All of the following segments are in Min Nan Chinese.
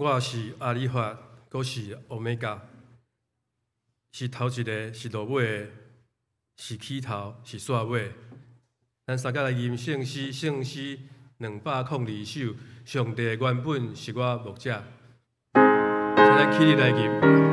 我是阿里法，閣是欧米伽，是頭一个，是落尾的，是起頭，是煞尾。咱三個來吟聖詩，聖詩202首。上帝原本是我牧者，請咱起立來吟。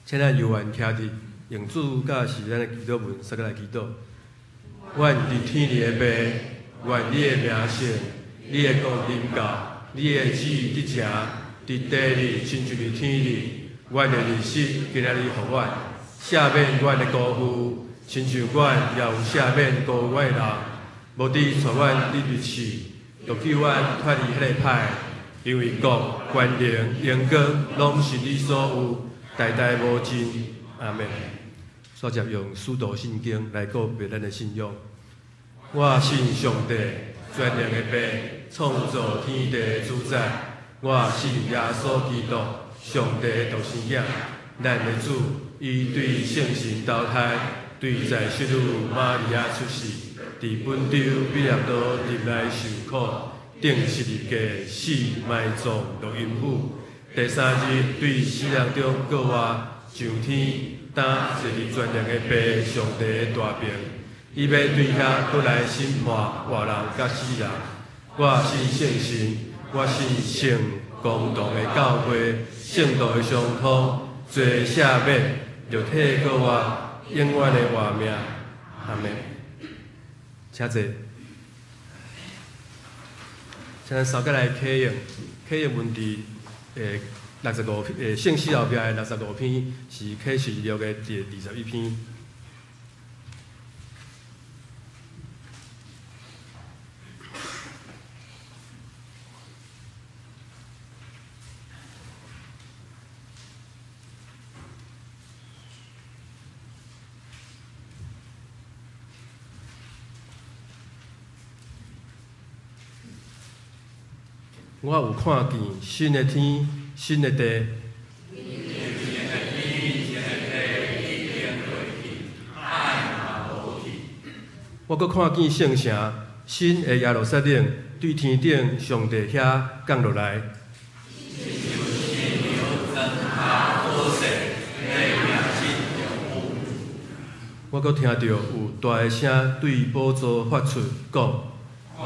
請咱猶原徛佇，用主佮是咱的祈禱文，三个來祈禱。阮佇天裡的父，願你的名聖，你的國臨到，你的旨意得成，佇地裡親像佇天裡。阮的日食今仔日予阮，赦免阮的辜負，親像阮也有赦免辜負阮的人。無得帶阮入去試，著救阮脫離彼个歹。因為國、權能、榮光，攏是你所有，代代無盡。阿們。煞接用使徒信經來告白咱的信仰。我信上帝，全能的父，創造天地的主宰。我信耶穌基督，上帝的獨生囝，咱的主，伊對聖神投胎，對在聖女瑪利亞出世，佇本丟彼拉多入來受苦，釘十字架死埋葬落陰府，第三日對死人中復活，上天，擔坐佇全能的父上帝的大爿，伊欲對遐閣來審判活人佮死人。我信聖神，我信聖公同的教會，聖徒的相通，罪赦免，肉體復活，永遠的活命。阿們。請坐。請咱三個來啟用，啟用文佇65篇，聖詩後壁的65篇是啟示錄的第21篇。我有看見新的天，新的地。我閣看見聖城，新的耶路撒冷，對天頂上帝遐降落來。我閣聽著有大个聲對寶座發出講：看，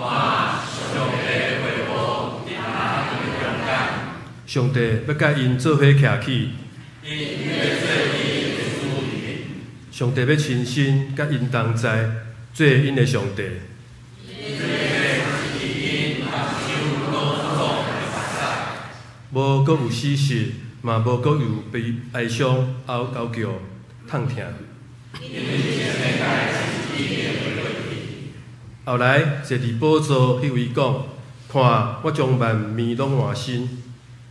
上帝的會幕佇人的中間。上帝欲佮𪜶做伙徛起。𪜶欲做伊的子民。上帝欲親身佮𪜶同在，做𪜶的上帝。𪜶欲拭𪜶目睭攏總的目屎。無閣有死屍，嘛無閣有悲哀傷、哀嚎叫、痛疼。因為以前的代誌已經過去。後來坐佇寶座彼位講：看，我將萬物攏換新。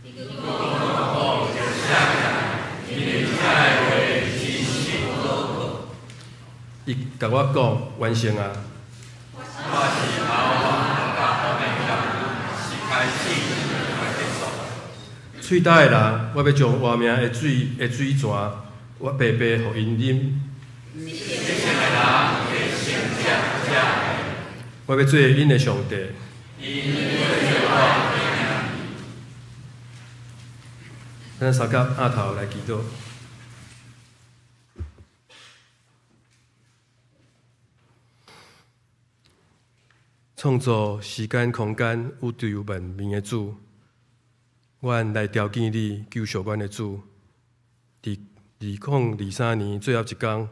伊閣講：寫起來，因為這个話真實可靠。伊共我講：完成啊！我是阿爾法佮歐米伽，是開始，嘛結束。喙焦的人，我欲將活命的水的水泉，我白白予𪜶啉。得勝的人會承接這个。我欲做𪜶的上帝。𪜶欲做我的囝兒。咱三甲阿頭來祈禱。創造時間、空間、宇宙萬物的主，阮來朝見你，救贖阮的主。佇2023年最後一工，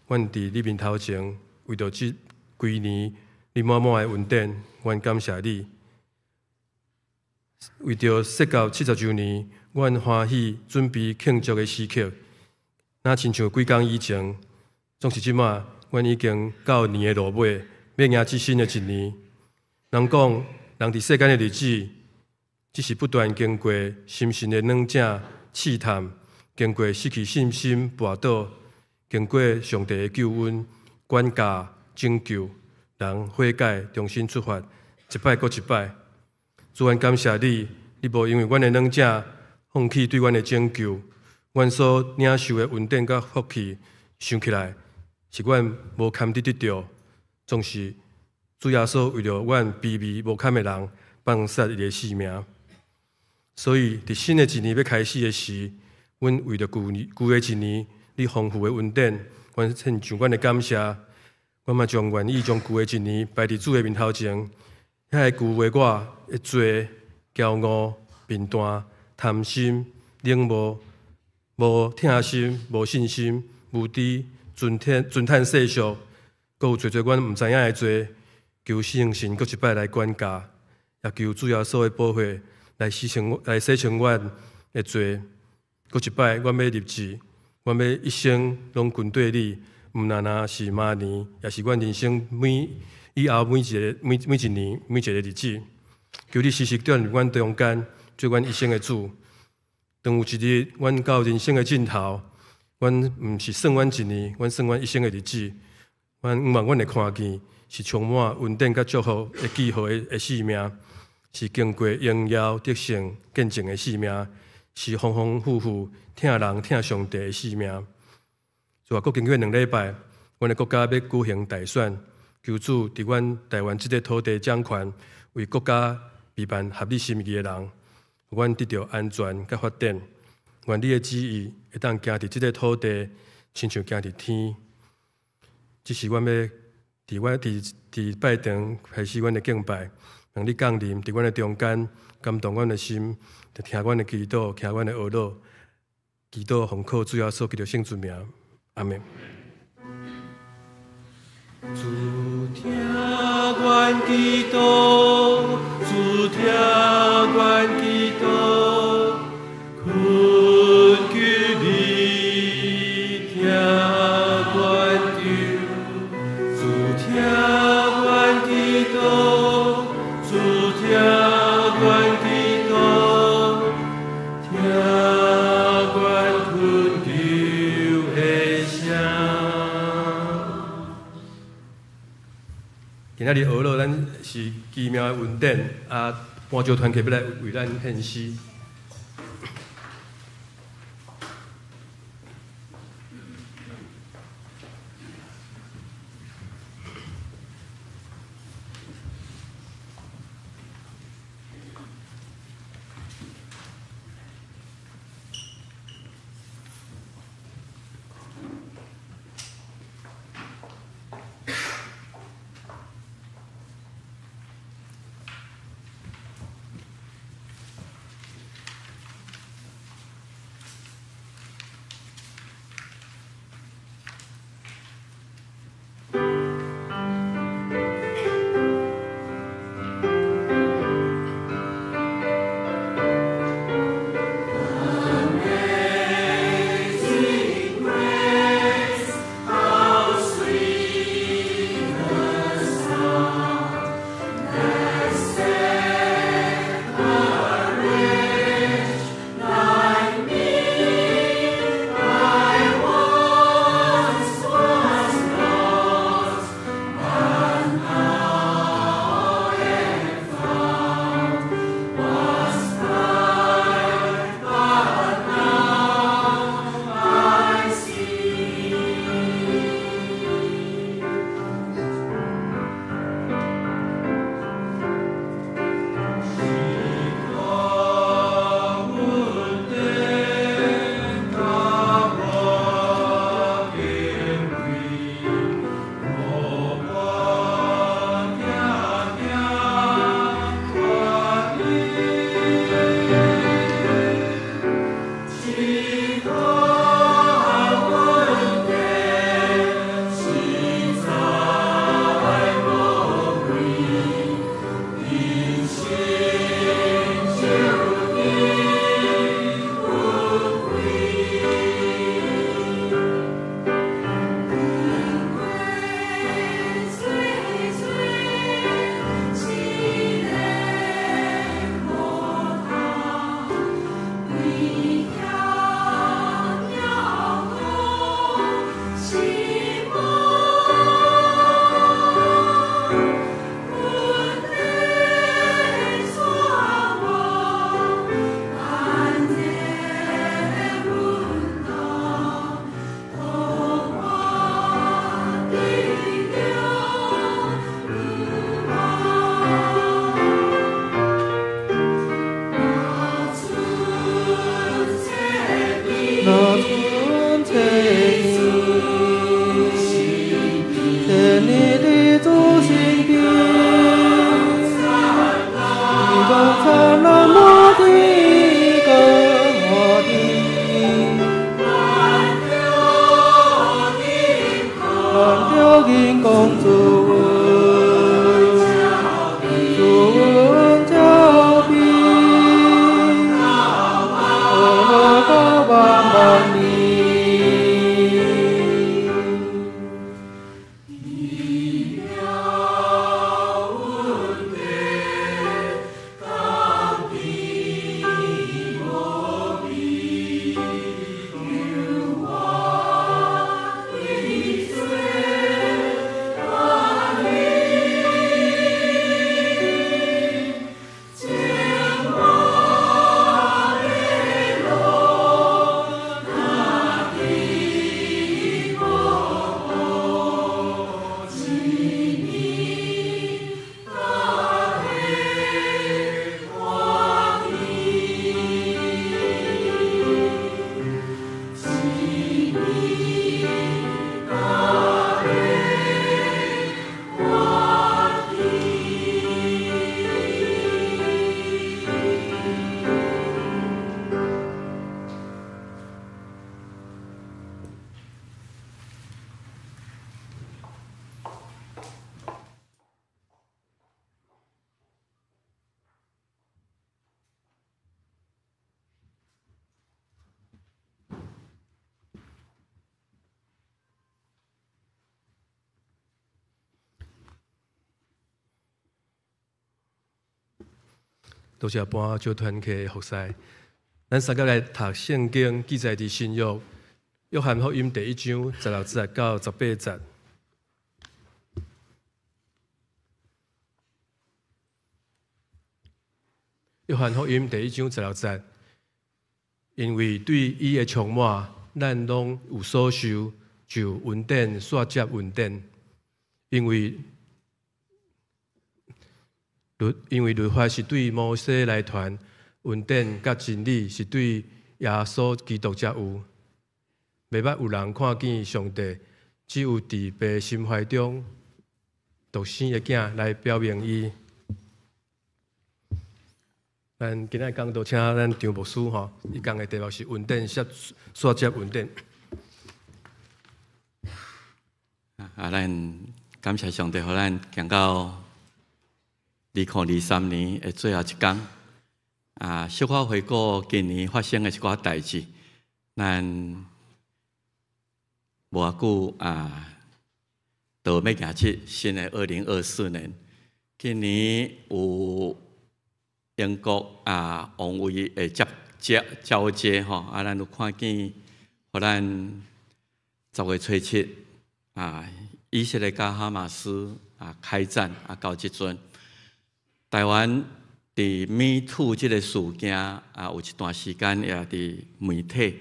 阮佇你面頭前，為著這幾年你滿滿的恩典，阮感謝你。為著設教70週年，阮歡喜準備慶祝的時刻，若親像幾工以前，總是這馬，阮已經到年的落尾，欲迎接新的一年。人講，人佇世間的日子，只是不斷經過心神的軟正試探，經過失去信心跋倒，經過上帝的救恩、管教、拯救，人悔改，重新出發，一擺閣一擺。主，阮感謝你，你無因為阮的軟正，放棄對阮的拯救。阮所領受的恩典佮福氣，想起來是阮無堪得得著，總是主耶穌為著阮卑微無堪的人，放捨伊的性命。所以，佇新的一年欲開始的時，阮為著舊年舊的一年，你豐富的恩典，阮獻上阮的感謝。阮嘛將願意將舊的一年擺佇主的面頭前，遐個舊的我的罪、驕傲、貧惰、貪心、冷漠、無疼心、無信心、無知、尊尊嘆世俗，閣有濟濟阮毋知影的罪，求聖神閣一擺來管教，也求主耶穌的寶血來洗清來洗清阮的罪。閣一擺，阮欲立志，阮欲一生攏跟綴你，毋但若是馬年，也是阮人生每以後每一个每每一年每一个日子。求你時時踮佇阮中間，做阮一生的主。當有一日，阮到人生的盡頭，阮毋是算阮一年，阮算阮一生的日子。阮向望阮會看見，是充滿恩典佮祝福的記號的的生命，是經過榮耀得勝見證的生命，是豐豐富富疼人疼上帝的生命。主啊，閣經過2禮拜，阮的國家欲舉行大選，求主佇阮台灣這个土地掌權，為國家備辦合你心意的人，予阮得著安全佮發展。願你的旨意會當行佇這个土地，親像行佇天。這是阮欲佇阮佇佇拜堂開始阮的敬拜，讓你降臨佇阮的中間，感動阮的心，聽阮的祈禱，聽阮的哀禱，祈禱奉靠主耶穌基督聖尊名，阿們。主聽阮祈禱，主聽阮祈禱，懇求你聽阮求。主聽阮祈禱，主聽阮祈禱，聽阮懇求的聲。今仔日學了咱是奇妙的恩典，啊，伴奏團體欲來為咱獻詩。多謝搬小團契服侍。咱三個來讀聖經，記載佇新約約翰福音第一章16節到18節。約翰福音第一章十六節，因為對伊的充滿，咱攏有所受，就恩典煞接恩典。因為律法是對摩西來傳，恩典佮真理是對耶穌基督才有。袂捌有人看見上帝，只有佇父心懷中獨生的囝來表明伊。咱今仔講道，請咱張牧師吼，伊講的題目是恩典煞接恩典。啊，咱感謝上帝，予咱行到2023年的最後一工。啊，小可回顧今年發生的一寡代誌，咱無偌久啊，就欲行入新的2024年。今年有英國啊，王位的接接交接吼，啊，咱有看見，予咱10月初7啊，以色列佮哈馬斯啊開戰啊，到這陣，台灣佇 Me Too 這個事件啊，有一段時間也佇媒體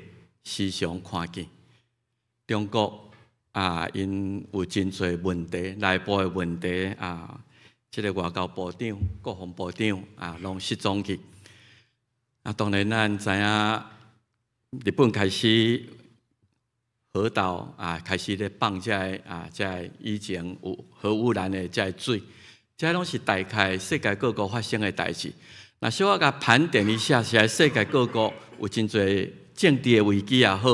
時常看見。中國啊，𪜶有真濟問題，內部的問題啊。這個外交部長、國防部長啊，攏失蹤去。啊，當然咱知影，日本開始核島啊，開始咧放這个啊，這个以前有核污染的這个水，這攏是大概世界各國發生的代誌。若小可共盤點一下，實在世界各國有真濟政治的危機也好，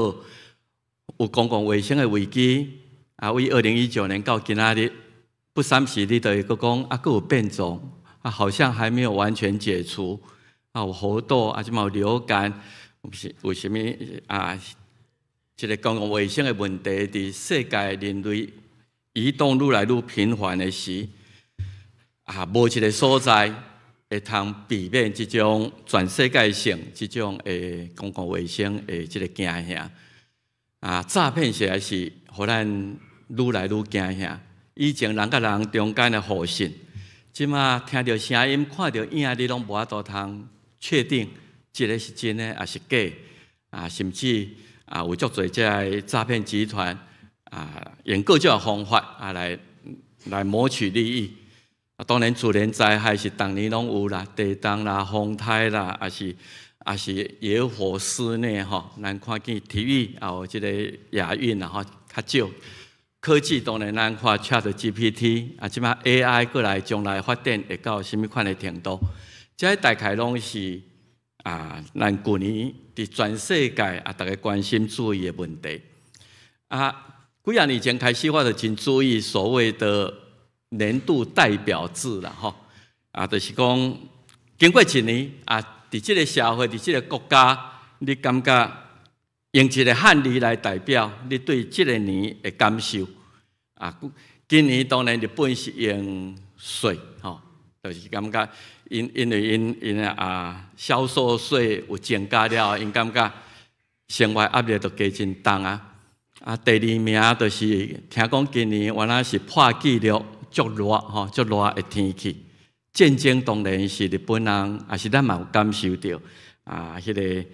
有公共衛生的危機啊，為2019年到今仔日。不三時，你就會閣講啊，閣有變種啊，好像還沒有完全解除啊，有猴痘啊，這馬有流感，是有啥物啊？這個公共衛生的問題，佇世界人類移動愈來愈頻繁的時，啊，無一個所在會通避免這種全世界性這種的公共衛生的這個驚嚇啊，詐騙實在是予咱愈來愈驚嚇。以前人佮人中間的互信，這馬聽著聲音、看著影，你攏無法度通確定這个是真的抑是假啊？甚至啊，有足濟這个詐騙集團啊，用各種方法啊來來謀取利益。啊，當然自然災害是逐年攏有啦，地動啦、風颱啦，抑是抑是野火肆虐吼。咱看見體育也有這个亞運啦吼，較少。科技當然咱看 ChatGPT 啊，這馬 AI 過來將來發展會到啥物款的程度？這大概攏是啊，咱舊年佇全世界啊，逐家關心注意的問題。啊，幾仔年前開始，我就真注意所謂的年度代表字啦，吼啊，就是講經過一年啊，佇這個社會，佇這個國家，你感覺？用一個漢字來代表你對這個年的感受啊！今年當然日本是用稅吼，就是感覺𪜶因為𪜶𪜶啊銷售稅有增加了，𪜶感覺生活壓力就加真重啊！啊，第二名就是聽講今年原來是破紀錄足熱吼，足熱的天氣。戰爭當然是日本人，也是咱嘛有感受著啊，彼个。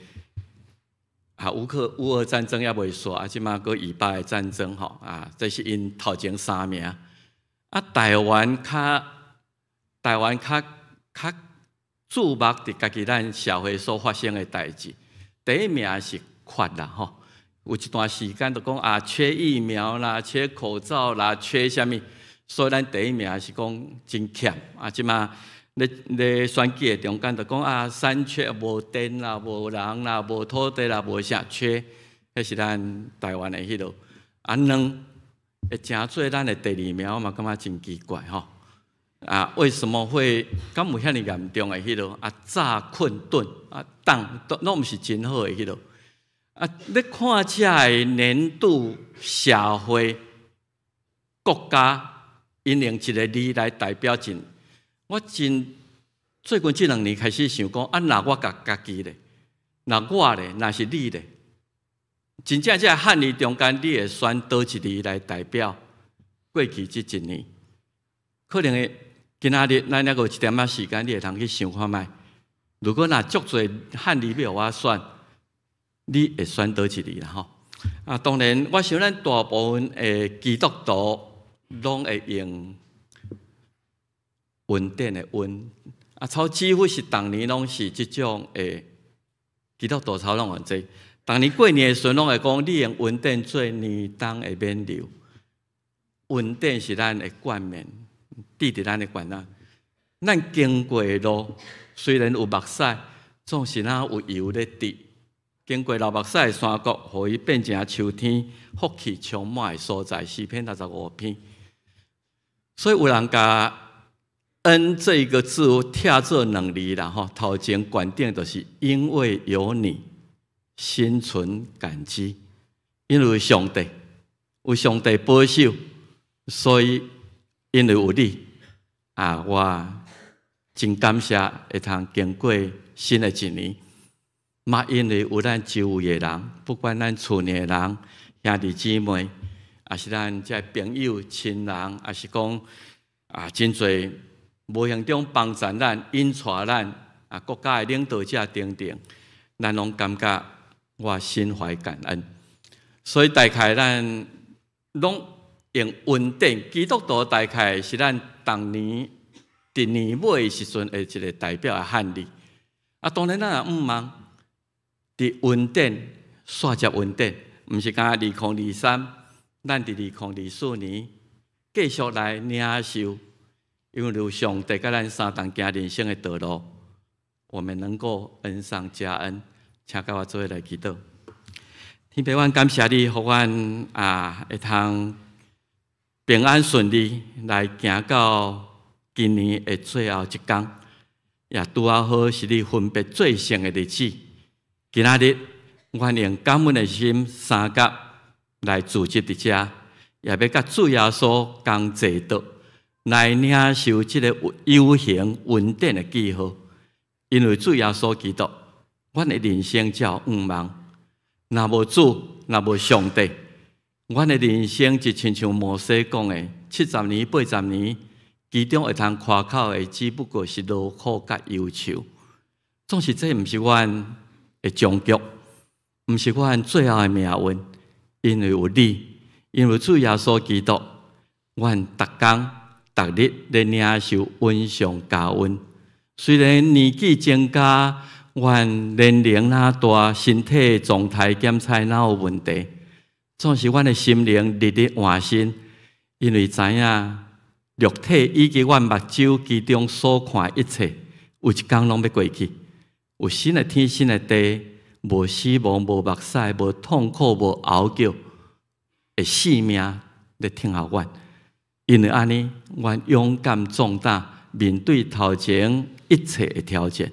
啊，烏克烏俄戰爭猶未煞，啊，這馬閣以巴的戰爭吼，啊，這是𪜶頭前三名。啊，台灣較較注目佇家己咱社會所發生的代誌。第一名是缺啦吼，有一段時間就講啊，缺疫苗啦，缺口罩啦，缺啥物，所以咱第一名是講真欠。啊，這馬咧咧選舉的中間就講啊，三缺無電啦，無人啦，無土地啦，無啥缺，彼是咱台灣的彼落。啊，兩會成做咱的第二名，我嘛感覺真奇怪吼。啊，為什麼會敢有遐爾嚴重的彼落？啊，早困頓啊，凍都攏毋是真好的彼落。啊，你看這个年度社會國家，𪜶用一个字來代表真。我真最近這兩年開始想講，啊，若我共家己咧，若我咧，若是你咧，真正這個漢字中間，你會選佗一字來代表過去這一年？可能會今仔日咱猶閣有一點仔時間，你會通去想看覓。如果若足濟漢字欲我選，你會選佗一字啦吼？啊，當然，我想咱大部分的基督徒攏會用恩典的恩，啊，操幾乎是逐年攏是這種的基督徒操攏用這。逐年過年的時陣，攏會講你用恩典做年冬的勉勵。恩典是咱的冠冕，戴佇咱的冠啊。咱經過的路，雖然有目屎，總是若有油咧滴。經過流目屎的山谷，予伊變成秋天福氣充滿的所在。詩篇65篇。所以有人共恩這個字拆做兩字啦，吼，頭前懸頂就是因為有你，心存感激，因為上帝有上帝保守，所以因為有你啊，我真感謝會通經過新的一年。嘛，因為有咱周圍的人，不管咱厝內的人、兄弟姊妹，抑是咱這朋友、親人，抑是講啊，真濟無形中幫助咱、引帶咱啊，國家的領導者等等，咱攏感覺我心懷感恩。所以大概咱攏用恩典，基督徒大概是咱逐年佇年尾的時陣的一個代表的漢字。啊，當然咱也毋茫佇恩典，煞接恩典，毋是干焦2023，咱佇2024年繼續來領受，因為有上帝佮咱相同行人生的道路，我們能夠恩上加恩，請佮我做伙來祈禱。天父，阮感謝你，予阮啊會通平安順利來行到今年的最後一工，也拄仔好是你分別做聖的日子。今仔日，阮用感恩的心三甲來聚集佇遮，也欲佮主耶穌共齊桌來領受這个有形恩典的記號。因為主耶穌基督，阮的人生才有向望。若無主，若無上帝，阮的人生就親像摩西講的，70年、80年，其中會通誇口的，只不過是勞苦佮憂愁。總是這毋是阮的終局，毋是阮最後的命運，因為有你，因為主耶穌基督，阮逐工逐日咧領受恩上加恩。雖然年紀增加，阮年齡若大，身體狀態檢查若有問題，總是阮的心靈日日換新，因為知影肉體以及阮目睭其中所看一切，有一工攏欲過去。有新的天，新的地，無死亡，無目屎，無痛苦，無哀叫的性命咧等候阮。因為按呢，阮勇敢壯膽面對頭前一切的挑戰。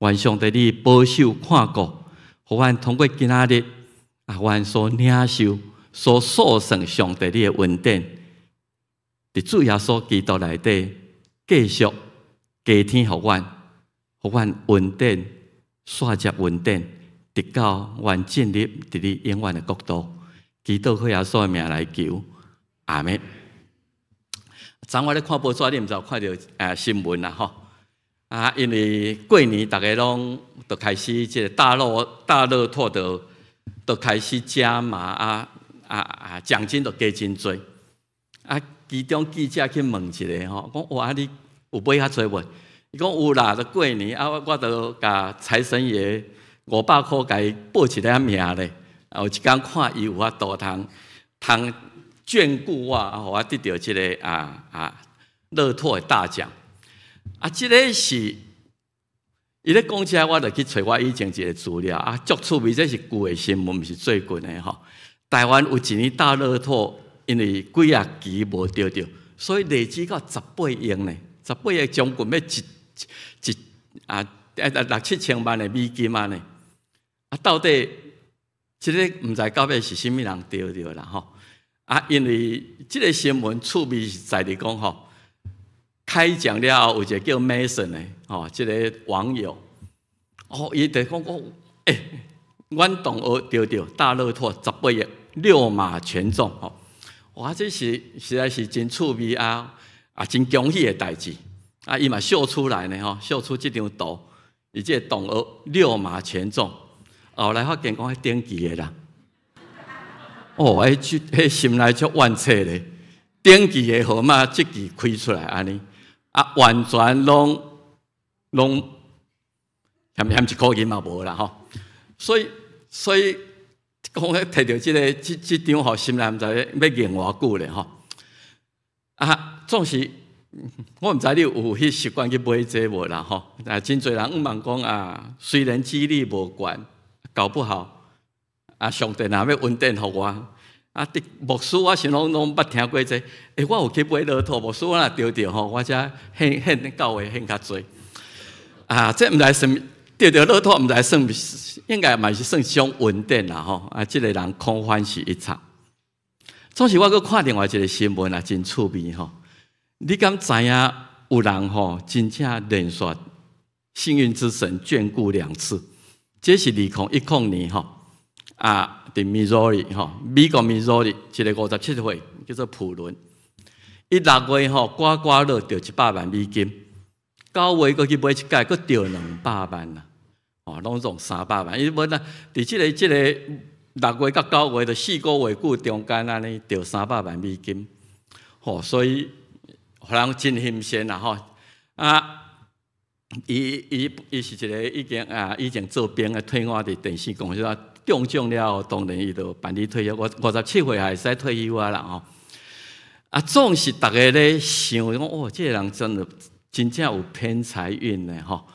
願上帝你保守看顧，予阮通過今仔日啊，阮所領受、所數算上帝你的恩典，佇主耶穌基督內底繼續加添予阮，予阮恩典，煞接恩典，直到阮進入佇你永遠的國度。祈禱靠耶穌的名來求，阿們。昨我咧看報紙，你毋知有看著新聞啦吼？啊，因為過年逐家攏就開始這个大樂透就開始加碼啊啊啊，獎金就加真濟。啊，其中記者去問一个吼，講哇，你有買較濟無？伊講有啦，就過年啊，我就共財神爺500箍共伊報一个名咧。啊，有一工看伊有法度通通眷顧我，啊，予我得著這个樂透的大獎。啊，這个是伊咧講這，我就去揣我以前一个資料啊，足趣味，這是舊的新聞，毋是最近的吼。台灣有一年大樂透，因為幾仔期無著著，所以累積到十八億呢，十八億將近欲一一啊六七千萬的美金啊呢。啊，到底這个毋知到尾是啥物人著著啦吼。啊，因為這个新聞趣味是在佇講吼，牽開獎了後，有一個叫 Mason 的，吼，這个網友，哦，伊就講講，欸，阮同學著著大樂透18億，六碼全中，吼，哇，這是實在是真趣味啊，啊，真恭喜的代誌，啊，伊嘛秀出來呢，吼，秀出這張圖，伊這個同學六碼全中，後來發現講彼登記的啦，哦，彼心內足怨氣咧，登記的號碼這支開出來按呢，啊，完全攏攏嫌嫌一箍銀嘛無啦吼，所以講彼提著這个這這張吼，心內毋知欲認偌久咧吼，啊，總是我毋知你有彼習慣去買這無啦吼，啊，真濟人向望講啊，雖然幾率無懸，搞不好啊，上帝若欲恩典予我，啊，佇牧師我想攏攏捌聽過這，欸，我有去買樂透，牧師我若著著吼，我才獻獻教會獻較濟。啊，這毋知算著著樂透，毋知算，應該嘛是算一種恩典啦吼。啊，這个人空歡喜一場。總是我閣看另外一个新聞啊，真趣味吼。你敢知影有人吼真正連續幸運之神眷顧兩次？這是2010年吼，啊，佇密蘇里吼，美國密蘇里一个57歲叫做普倫，伊六月吼刮刮樂著100萬美金，9月閣去買一擺，閣著200萬啦，哦，攏總300萬。伊本來佇這个6月佮9月的4個月久中間按呢著三百萬美金，吼，所以予人真欣羨啦吼，啊，伊伊伊是一个已經啊以前做兵的退伍佇電視公司啊中獎了後，當然伊就辦理退休，五五十七歲也會使退休啊啦吼。啊，總是逐家咧想講，哦，這个人真的真正有偏財運的吼。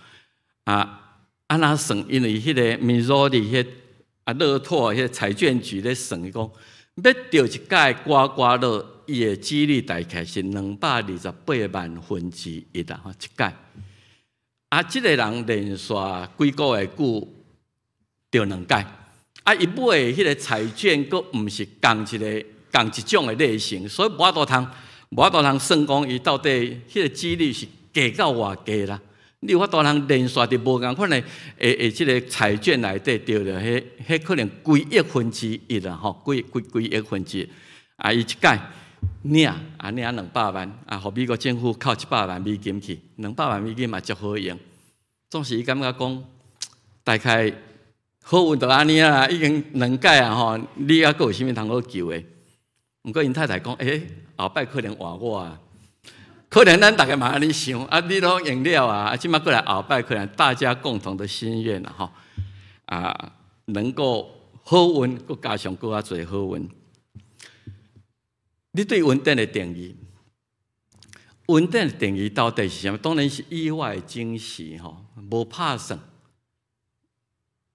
啊，按怎算？因為彼个密蘇里彼啊樂透彼个彩券局咧算，伊講欲著一擺刮刮樂，伊的幾率大概是228萬分之一啦，吼，一擺。啊，這个人連續幾個月久著兩擺，啊，伊買的彼个彩券閣毋是仝一个仝一種的類型，所以無法度通無法度通算講伊到底彼个幾率是低到偌低啦。你有法度通連續佇無仝款的的的這个彩券內底著著，彼彼可能幾億分之一啦，吼，幾幾幾億分之一。啊，伊一擺領啊領兩百萬，啊，予美國政府扣100萬美金去，兩百萬美金嘛足好用。總是伊感覺講，大概好運就按呢啊，已經兩擺啊吼，你猶閣有啥物通好求的？毋過𪜶太太講，欸，後擺可能換我啊，可能咱逐家嘛按呢想，啊，你攏用了啊，啊，這擺過來後擺可能大家共同的心願啦吼，啊，能夠好運，閣加上閣較濟好運。你對恩典的定義？恩典的定義到底是啥物？當然是意外驚喜吼，無拍算。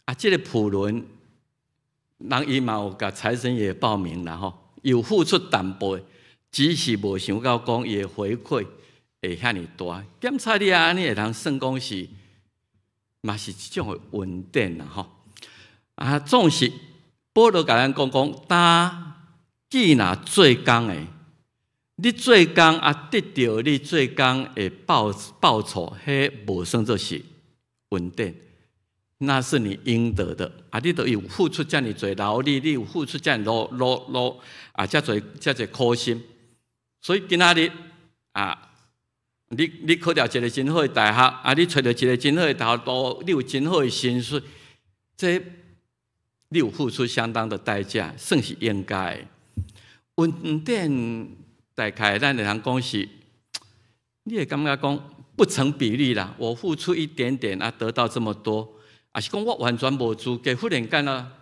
啊，這个普倫，人伊嘛有共財神爺報名啦吼，有付出淡薄，只是無想到講伊的回饋會遐爾大。檢查你按呢會通算講是，嘛是一種的恩典啦吼。啊，總是保羅共咱講講，當既若做工的，你做工啊，得著你做工的報報酬，彼無算做是恩典，那是你應得的啊！你都有付出遮爾濟勞力，你有付出遮爾勞勞勞啊，遮濟遮濟苦心，所以今仔日啊，你你考著一个真好的大學，啊，你揣著一个真好的頭路，你有真好的薪水，這你有付出相當的代價，算是應該的。恩典大概咱會通講是，你會感覺講不成比例啦。我付出一點點啊，得到這麼多，抑是講我完全無資格，忽然間啊，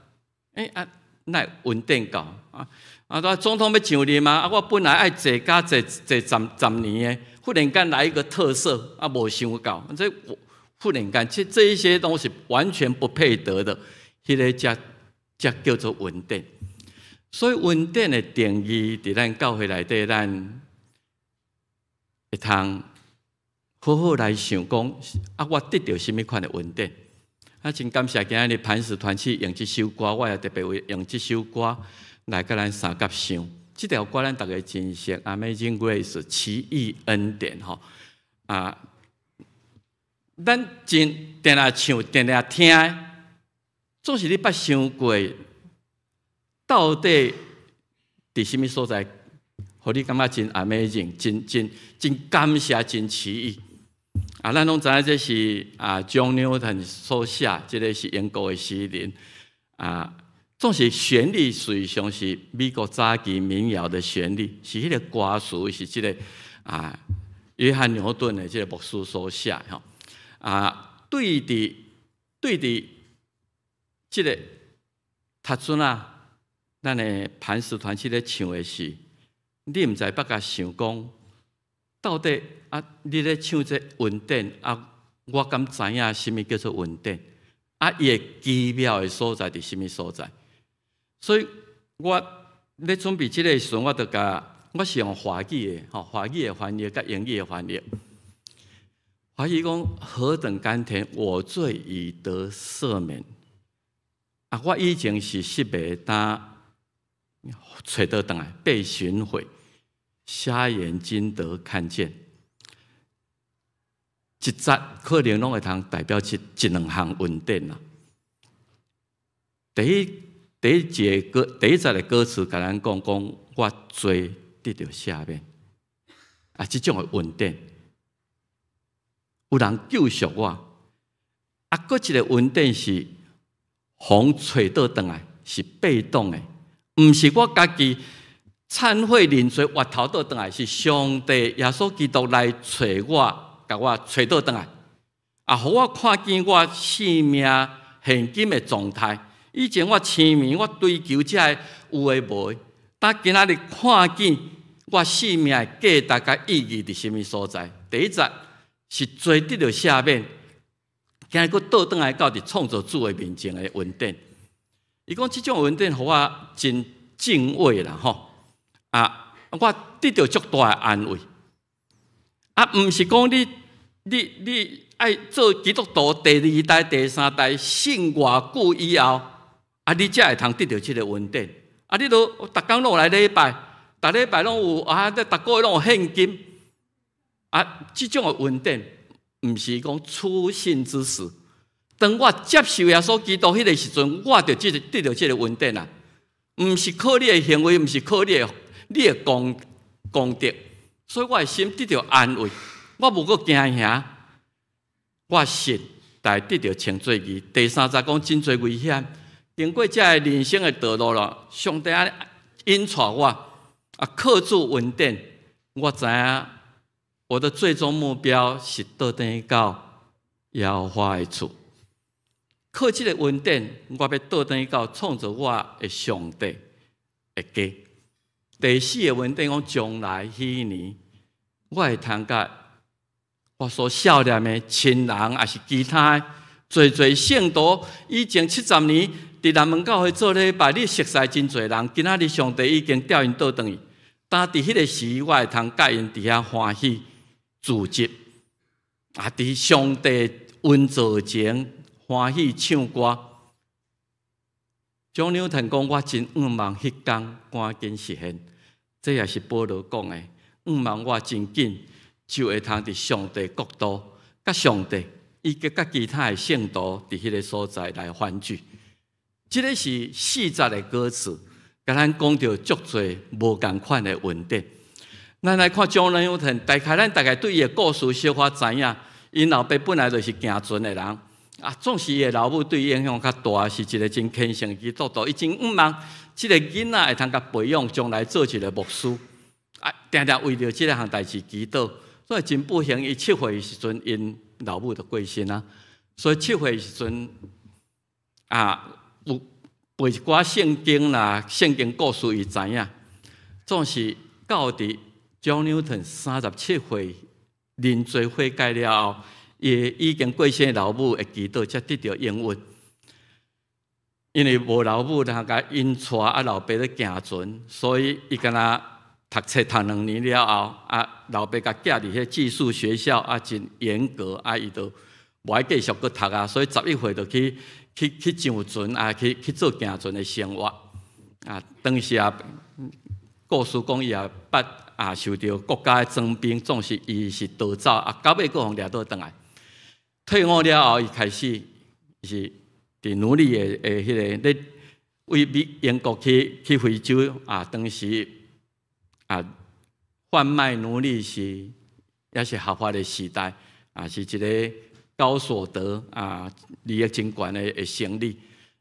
欸啊，哪會恩典到啊？啊，總統欲上任嘛，啊，我本來愛坐監坐坐十十年的，忽然間來一個特赦，啊，無想到，這忽然間，這這一些東西完全不配得的，彼个才才叫做恩典。所以恩典的定義，佇咱教會內底，咱會通好好來想講，啊，我得著啥物款的恩典？啊，真感謝今仔日磐石團契用這首歌，我也特別為用這首歌來佮咱相佮唱。這條歌咱逐家真熟，《Amazing Grace》奇異恩典吼。啊，咱真定定唱、定定聽，總是你捌想過，到底佇啥物所在，予你感覺真 amazing、真真真感謝、真奇異。啊，咱攏知影這是John Newton 所寫，這个是英國的詩人。啊，總是旋律實際上是美國早期民謠的旋律，是彼个歌詞是這个約翰牛頓的這个牧師所寫吼。啊，對佇這个讀陣啊，咱的磐石團契咧唱的是，你毋知捌共想講，到底啊，你咧唱這恩典啊，我敢知影啥物叫做恩典？啊，伊的奇妙的所在佇啥物所在？所以我咧準備這个時陣，我就共我是用華語的吼，華語的翻譯佮英語的翻譯。華語講何等甘甜，我罪已得赦免。啊，我以前是失迷，當揣倒轉來被尋回，瞎眼今得看見。一節可能攏會通代表一兩項恩典啦。第一節的歌詞，共咱講講我罪得著赦免，啊，這種的恩典，有人救贖我。啊，閣一个恩典是予揣倒轉來，是被動的，毋是我家己懺悔認罪，回頭倒轉來，是上帝耶穌基督來揣我，共我揣倒轉來，啊，予我看見我生命現今的狀態。以前我痴迷，我追求這个有的無的，但今仔日看見我生命的價值佮意義佇啥物所在？第一節是罪得著赦免，今日閣倒轉來到佇創造主的面前的恩典。伊講這種恩典，予我真敬畏啦吼！啊，我得著足大的安慰。啊，毋是講你愛做基督徒第二代、第三代信偌久以後，啊，你才會通得著這个恩典。啊，你都逐工攏來禮拜，逐禮拜攏有啊，逐個月攏有獻金。啊，這種的恩典，毋是講初信之時。當我接受耶穌基督彼个時陣，我就得著這个恩典啊。毋是靠你的行為，毋是靠你的功德，所以我的心得著安慰，我無閣驚嚇。我信，但得著稱做義。第三節講真濟危險，經過這个人生的道路咯，上帝按呢引帶我，啊，靠主恩典，我知影我的最終目標是倒轉到耶和華的厝。靠這个恩典，我欲倒轉到創造我的上帝的家。第四个恩典講，將來彼年，我會通佮我所少年的親人，抑是其他濟濟聖徒，以前70年佇南門教會做禮拜，你熟似真濟人，今仔日上帝已經調𪜶倒轉去。當佇彼个時，我會通佮𪜶佇遐歡喜聚集，啊，佇上帝恩座前歡喜唱歌。蔣牛騰講，我真向望彼工趕緊實現，這也是保羅講的。向望我真緊就會通佇上帝國度，佮上帝以及佮其他的聖徒佇彼个所在來歡聚。這个是四節的歌詞，共咱講著足濟無仝款的恩典。咱來看蔣牛騰，大概咱大概對伊的故事小可知影。𪜶老爸本來就是行船的人。啊，總是伊的老母對伊影響較大，是一个真虔誠的基督徒。伊真向望這个囡仔會通共培養，將來做一个牧師。啊，定定為著這个項代誌祈禱。所以真不幸，伊7歲的時陣，𪜶老母就過身啊。所以7歲的時陣，啊，有背一寡聖經啦，聖經故事伊知影。總是到佇 John Newton 37歲認罪悔改了後，伊已經過身的老母的祈禱才得著應允。因為無老母通共引帶，啊老爸咧行船，所以伊敢若讀冊讀2年了後，啊老爸共寄佇彼寄宿學校，啊真嚴格，啊伊就無愛繼續閣讀啊，所以11歲就去上船，啊去做行船的生活。啊，當時啊，故事講伊也捌啊受著國家的徵兵，總是伊是逃走，啊，到尾閣予掠倒轉來。退伍了後，伊開始是佇奴隸的彼个咧，為美英國去非洲啊，當時啊販賣奴隸是猶是合法的時代，啊是一个高所得啊利益真懸的生意，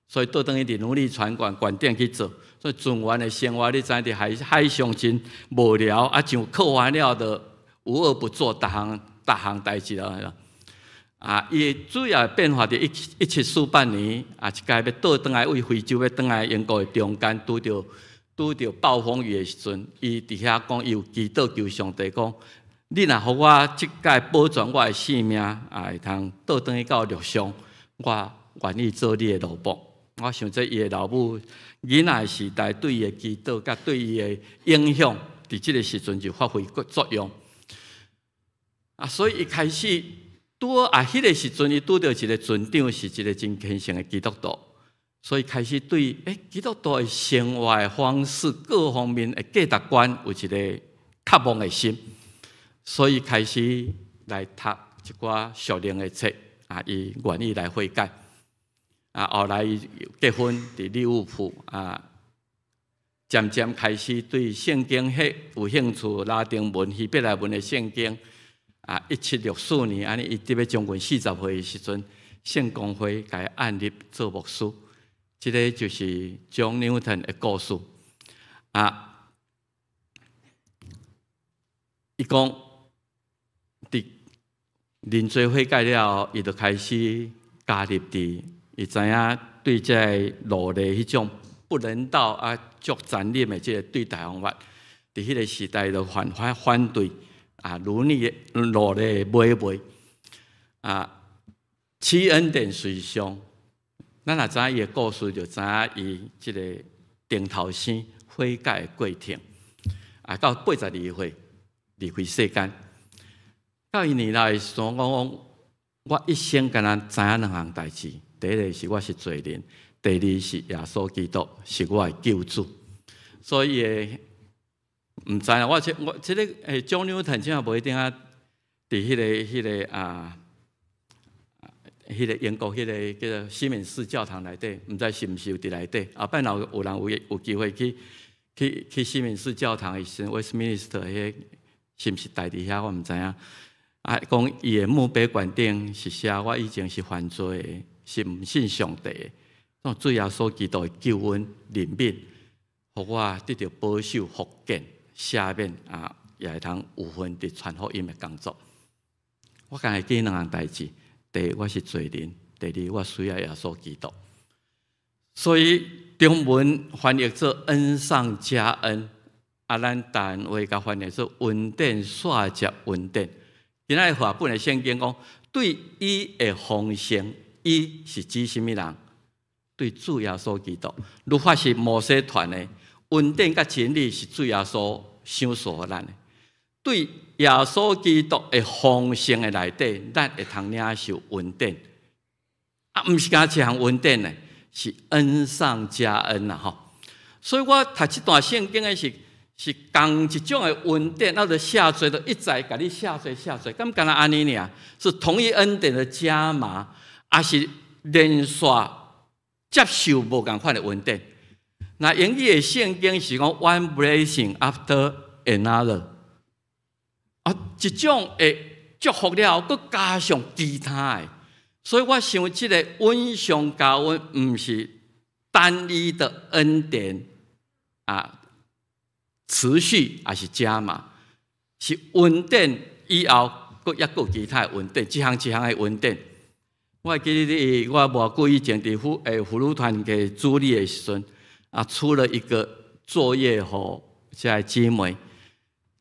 所以倒轉去佇奴隸船船頂去做，所以船員的生活你知影佇海上真無聊，啊上課完了就無惡不作，逐項逐項代誌啦。啊，伊主要變化佇1748年，啊，一擺欲倒轉來為非洲欲轉來英國的中間，拄著暴風雨的時陣，伊佇遐講，伊有祈禱求上帝講：你若予我這擺保全我的性命，啊，會通倒轉去到陸上，我願意做你的奴僕。我想這伊的老母囡仔的時代對伊的祈禱，佮對伊的影響，佇這个時陣就發揮作用。啊，所以伊開始。拄好啊，彼个時陣伊拄著一个船長是一个真虔誠的基督徒，所以開始對基督徒的生活的方式各方面的價值觀有一个渴望的心，所以開始來讀一寡屬靈的冊，啊，伊願意來悔改，啊，後來伊結婚佇利物浦啊，漸漸開始對聖經彼有興趣，拉丁文、希伯來文的聖經。啊，1764年，按呢伊佇欲將近40歲的時陣，聖公會共伊按立做牧師。這个就是 John Newton 的故事。啊，伊講佇認罪悔改了後，伊就開始加入佇，伊知影對這个奴隸彼種不人道啊、足殘忍的這个對待方法，佇彼个時代就反對。啊，奴隸買賣啊，七恩典隨上，咱若知影伊的故事，就知影伊這个頂頭生悔改的過程。啊，到82歲離開世間，到伊年老的時陣，我講我一生干焦知影兩項代誌，第一个是我是罪人，第二是耶穌基督是我的救主，所以會毋知啦，我這個 John Newton 這無一定啊，佇彼个英國彼个叫做西敏寺教堂內底，毋知是毋是有佇內底。後擺若有人有機會去西敏寺教堂的時陣，Westminster 彼个是毋是待佇遐，我毋知影。啊，講伊的墓碑館頂是寫我以前是犯罪的，是毋信上帝的，主耶穌基督的救恩憐憫，予我得著保守復健赦免啊，也會通有份佇傳福音的工作。我敢會記兩項代誌：第一，我是罪人；第二，我需要耶穌基督。所以中文翻譯做恩上加恩，啊，咱台灣話共翻譯做恩典煞接恩典。今仔日和合本的聖經講，對伊的豐盛，伊是指啥物人？對主耶穌基督。律法是摩西傳的，恩典佮真理是主耶穌賞賜予咱的。對耶穌基督的豐盛的內底，咱會通領受恩典。啊，毋是干焦一項恩典呢，是恩上加恩啦！吼，所以我讀這段聖經的是仝一種的恩典，啊，就寫做就一再共你寫做寫做，敢干焦按呢爾？是同一恩典的加碼，抑是連續接受無仝款的恩典？那英語的聖經是講 one blessing after another，啊，一種的祝福了後，閣加上其他的，所以我想這个恩上加恩，毋是單一的恩典啊。持續抑是加碼，是恩典以後，閣抑閣有其他的恩典，一項一項的恩典。我會記得我無久以前佇婦女團契主禮的時陣，啊，出了一個作業予這个姊妹，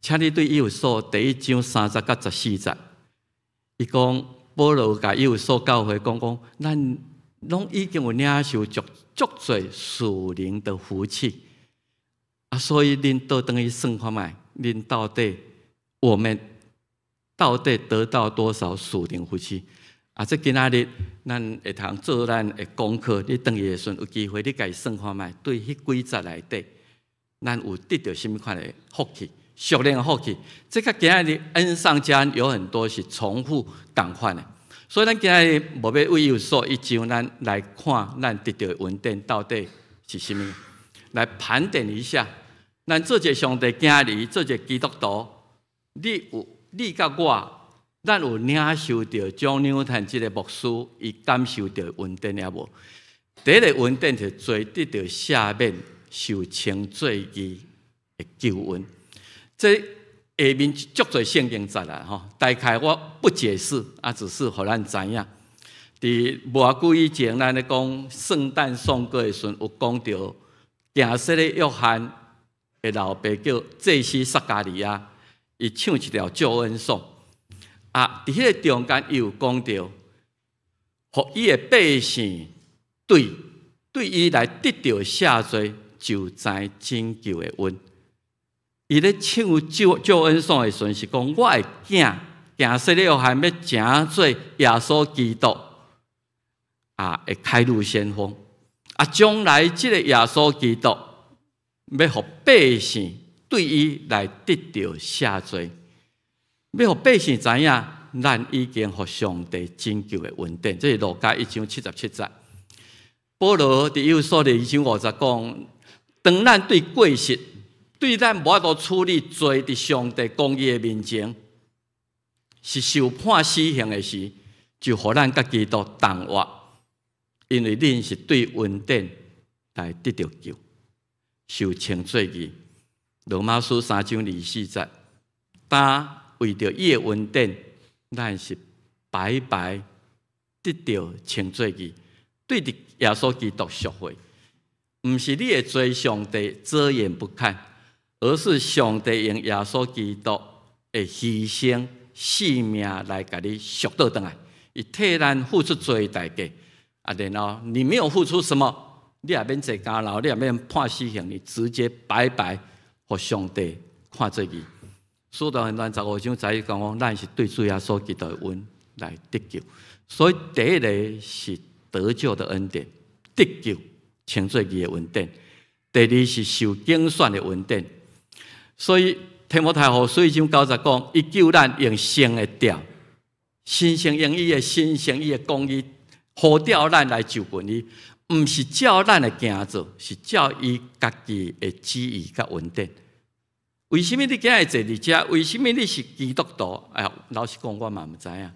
請你對以弗所第一章3節到14節，伊講保羅共以弗所教會講講，咱攏已經有領受足足濟屬靈的福氣。啊，所以恁倒轉去算看覓，恁到底我們到底得到多少屬靈福氣？啊，這今仔日咱會通做咱的功課，你轉去的時陣有機會，你家己算看覓，對彼幾節內底，咱有得著啥物款的福氣？屬靈的福氣。這佮今仔日恩上加恩有很多是重複仝款的，所以咱今仔日無欲為以弗所一章，咱來看咱得著的恩典到底是啥物，來盤點一下。咱做一个上帝囝兒，做一个基督徒，你有你佮我，咱有領受著 John Newton 這个牧師伊感受著恩典抑無？第一个恩典是罪得著赦免、受稱做義的救恩。這下面足濟聖經節啦，吼，大概我不解釋，啊，只是予咱知影。佇無偌久以前，咱咧講聖誕頌歌的時陣，有講著行洗禮約翰的老爸叫祭司撒迦利亞，伊唱一條救恩頌。啊，佇彼个中間，伊有講著，予伊的百姓對伊來得著赦罪，就知拯救的恩。伊咧唱救恩頌的時陣，是講我的囝行洗禮約翰欲成做耶穌基督啊，會開路先鋒。啊，將來這个耶穌基督欲予百姓對伊來得著赦罪，欲予百姓知影，咱已經予上帝拯救的恩典。這是路加一章77節。保羅佇以弗所二章5節講，當咱對過失，對咱無法度處理罪佇上帝公義的面前，是受判死刑的時，就予咱佮基督同活，因為恁是對恩典來得著救，受稱做義。羅馬書三章24節，但為著伊的恩典，咱是白白得著稱做義，對著耶穌基督贖回，毋是你的罪，上帝遮掩不看，而是上帝用耶穌基督的犧牲性命來共你贖倒轉來，伊替咱付出罪的代價。啊，然後你沒有付出什麼，你也免坐監牢，你也免判死刑，你直接白白予上帝看做義。使徒行傳15章11講，咱是對主耶穌基督的恩來得救。所以第一个是得救的恩典，得救稱做義的恩典；第二是受揀選的恩典。所以提摩太後書一章9節講，伊救咱用神的調，神聖用伊的神聖伊的公義呼召咱來就近伊，毋是照咱的行做，是照伊家己的旨意佮恩典。為什麼你今日坐佇遮？為什麼你是基督徒？哎呀，老實講，我嘛毋知影。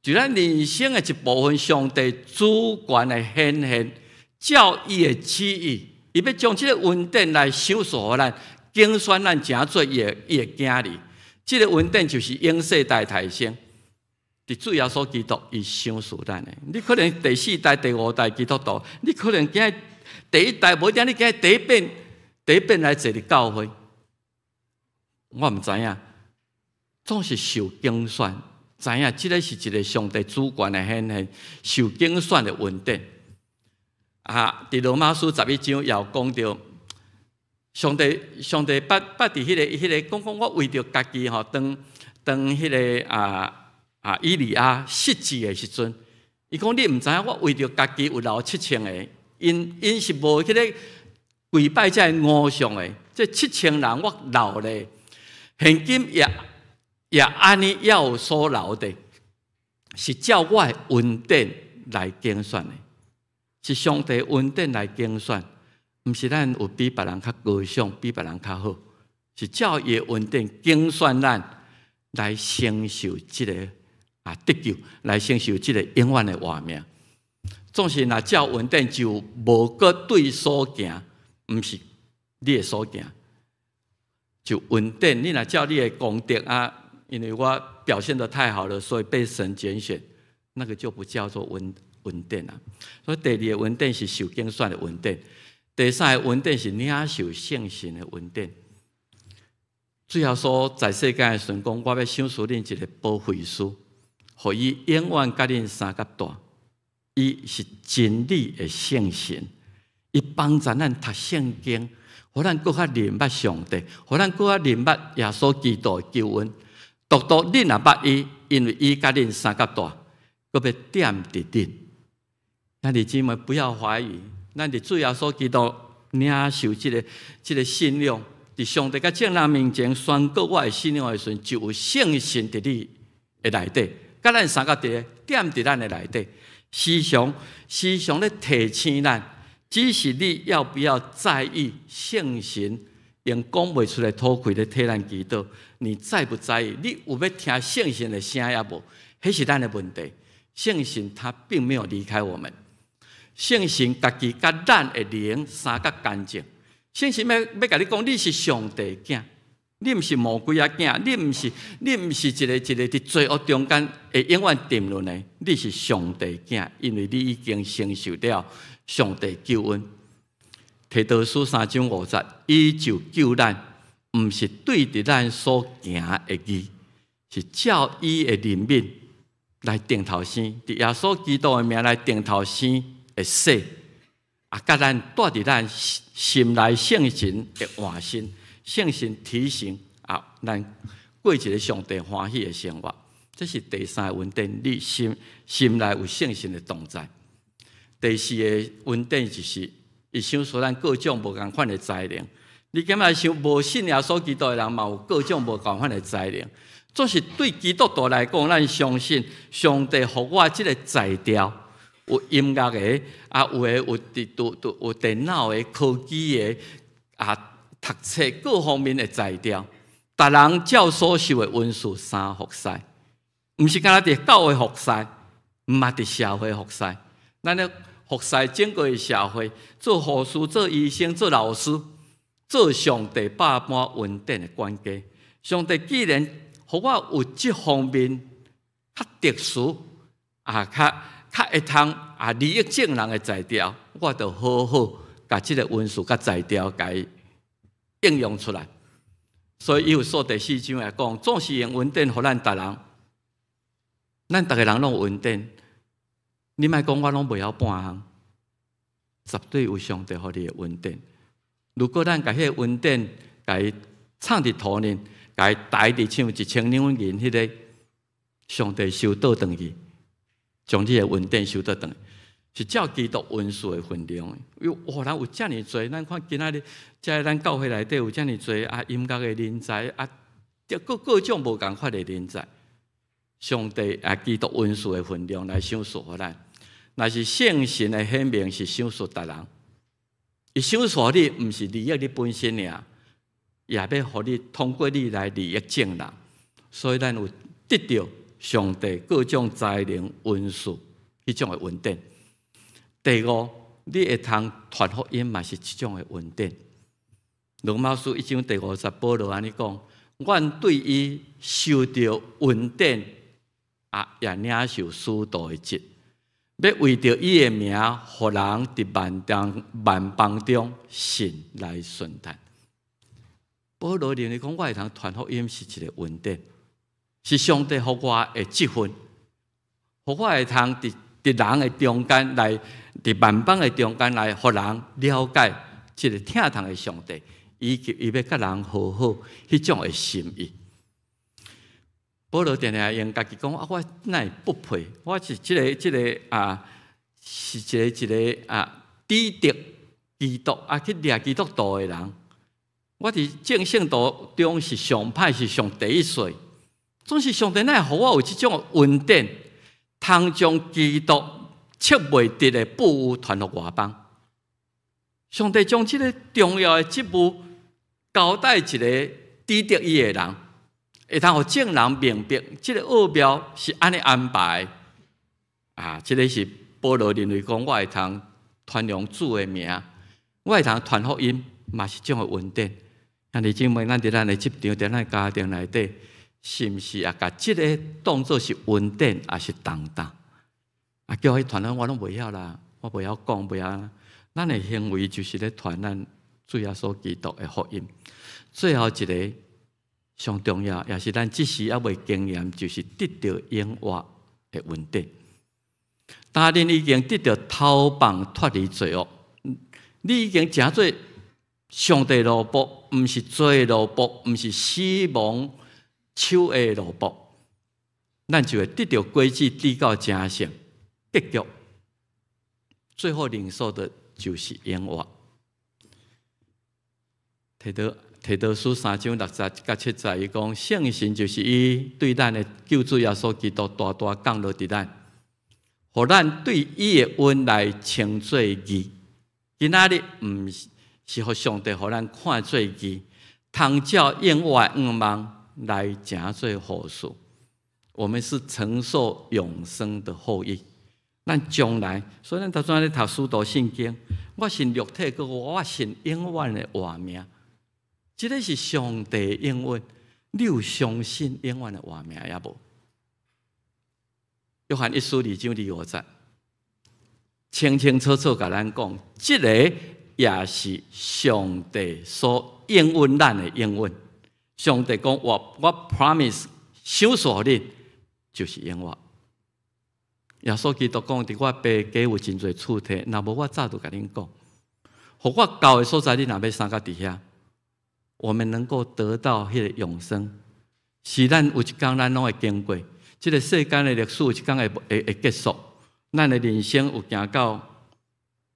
就咱人生的一部分，上帝主權的顯現，照伊的旨意，伊欲將這个恩典來賞賜予咱，揀選咱成做伊的囝兒。這个恩典就是永世代代生，佇主耶穌基督伊賞賜咱的。你可能第四代、第五代基督徒，你可能今日第一代，無一定你今日第一遍來坐佇教會，我毋知影，總是受揀選，知影這个是一个上帝主權的顯現，受揀選的恩典。啊，佇羅馬書11章也有講著，上帝捌佇彼个講講，我為著家己吼，當彼个以利亞失志的時陣，伊講你毋知影，我為著家己有留7000个，𪜶是無彼个跪拜這个偶像的，這七千人我留咧，現今也按呢猶有所留的，是照我的恩典來揀選的，是上帝恩典來揀選，毋是咱有比別人較高尚，比別人較好，是照伊的恩典揀選咱來承受這个得救，來承受這个永遠的活命。總是若照恩典就無閣對所行，毋是你的所行。就恩典，你若照你的功德啊，因為我表現得太好了，所以被神揀選，那個就不叫做恩典啦。所以第二个恩典是受揀選的恩典，第三个恩典是領受聖神的恩典。主耶穌在世間的時陣講，我欲賞賜恁一个保惠師，予伊永遠佮恁相佮蹛。伊是真理的聖神，伊幫助咱讀聖經，予咱閣較認捌上帝，予咱閣較認捌耶穌基督的救恩。獨獨恁若捌伊，因為伊佮恁相佮蹛，閣欲踮佇恁。兄弟姊妹不要懷疑，咱佇主耶穌基督領受這个信仰，佇上帝佮眾人面前宣告我的信仰的時陣，就有聖神佇你的內底，佮咱相共佇踮佇咱的內底，時常時常咧提醒咱，只是你要不要在意聖神用講袂出的吐氣咧替咱祈禱？你在不在意？你有欲聽聖神的聲抑無？彼是咱的問題。聖神他並沒有離開我們，聖神家己佮咱的靈相佮乾淨。聖神欲欲共你講，你是上帝囝，你毋是魔鬼仔囝，你毋是一個一個佇罪惡中間會永遠沉淪的，你是上帝囝，因為你已經承受了上帝救恩。提多書3章5節，伊就救咱，毋是對著咱所行的義，是照伊的憐憫來定頭生，佇耶穌基督的名來定頭生的洗。啊，佮咱帶佇咱心內聖神的換新，聖神提醒啊，咱過一个上帝歡喜的生活。這是第三个恩典，你心心內有聖神的同在。第四个恩典就是，伊賞賜咱各種無仝款的才能。你感覺想無信耶穌基督的人，嘛有各種無仝款的才能。總是對基督徒來講，咱相信上帝予我這个才調。有音樂的，啊，有的有佇拄拄有電腦的、科技的，啊，讀冊各方面的才調，逐人照所受的恩賜相服侍，毋是干焦佇教會服侍，嘛佇社會服侍。咱咧服侍整個的社會，做護士、做醫生、做老師、做上帝百般恩典的管家。上帝既然予我有這方面較特殊啊，較較會通啊利益眾人的才調，我就好好共這个恩賜佮才調共伊應用出來。所以以弗所第四章來講，總是用恩典予咱逐人，咱逐个人攏有恩典。你莫講我攏袂曉半項，絕對有上帝予你的恩典。如果咱共彼个恩典共伊藏佇土裡，共伊刣佇像1000兩銀彼个，上帝收倒轉去，將你的恩典收倒轉去，是照基督恩賜的分量。喲，哇，人有遮爾濟，咱看今仔日在咱教會內底有遮爾濟啊，音樂的人才啊，各各種無仝款的人才。上帝啊，基督恩賜的分量來賞賜予咱。若是聖神的顯明是賞賜逐人，伊賞賜你，毋是利益你本身爾，也欲予你通過你來利益眾人。所以咱有得著上帝各種才能恩賜彼種的恩典。第五，你會通傳福音嘛是一種的恩典。羅馬書1章第5節，保羅按呢講：阮對伊受著恩典，啊，也領受使徒的職，欲為著伊的名，予人佇萬中萬邦中信來順待。保羅認為講，我會通傳福音是一个恩典，是上帝予我的職分，予我會通佇佇人的中間來，佇萬邦的中間來，予人了解這个疼痛的上帝，以及伊欲佮人和好彼種的心意。保羅定定用家己講啊，我哪會不配？我是這个這个啊，是一个一个啊，抵擋基督啊，去掠基督徒的人。我佇眾聖徒中是上歹，是上第一細。總是上帝哪會予我有這種恩典，通將基督測袂得的富有傳予外邦。上帝將這个重要的職務交代一个抵擋伊的人，會通予眾人明白，這个奧妙是按呢安排。啊，這个是保羅認為講，我會通傳揚主的名，我會通傳福音，嘛是種的恩典。兄弟姊妹，咱佇咱的職場，佇咱的家庭內底，是毋是也共這个當做是恩典，抑是重擔？啊，叫我去傳，我攏袂曉啦，我袂曉講，袂曉。咱的行為就是咧傳咱主耶穌基督的福音。最後一个上重要，也是咱這時猶未經驗，就是得著永活的恩典。當恁已經得著逃放脫離罪惡，你已經成做上帝奴僕，毋是罪奴僕，毋是死亡手下奴僕，咱就會得著果子，直到成聖。結局，最後領受的就是永活。提多提多書三章六節佮七節，伊講聖神就是伊對咱的救主耶穌基督大大降落佇咱，予咱對伊的恩來稱做義。今仔日毋是予上帝予咱看做義，通照永活的向望來成做後嗣。我們是承受永生的後裔。咱將來，所以咱頭先咧讀使徒信經，我信肉體，閣我信永遠的活命。這个是上帝應允，你有相信永遠的活命抑無？約翰一書二章二五節，清清楚楚共咱講，這个也是上帝所應允咱的應允。上帝講我 promise 賞賜予恁，就是永活。耶穌基督講，佇我爸家有真濟厝體，若無我早就共恁講。予我到的所在，恁若欲啥個佇遐，我們能夠得到彼個永生，是咱有一工咱攏會經過。這个世間的歷史有一工會結束，咱的人生有行到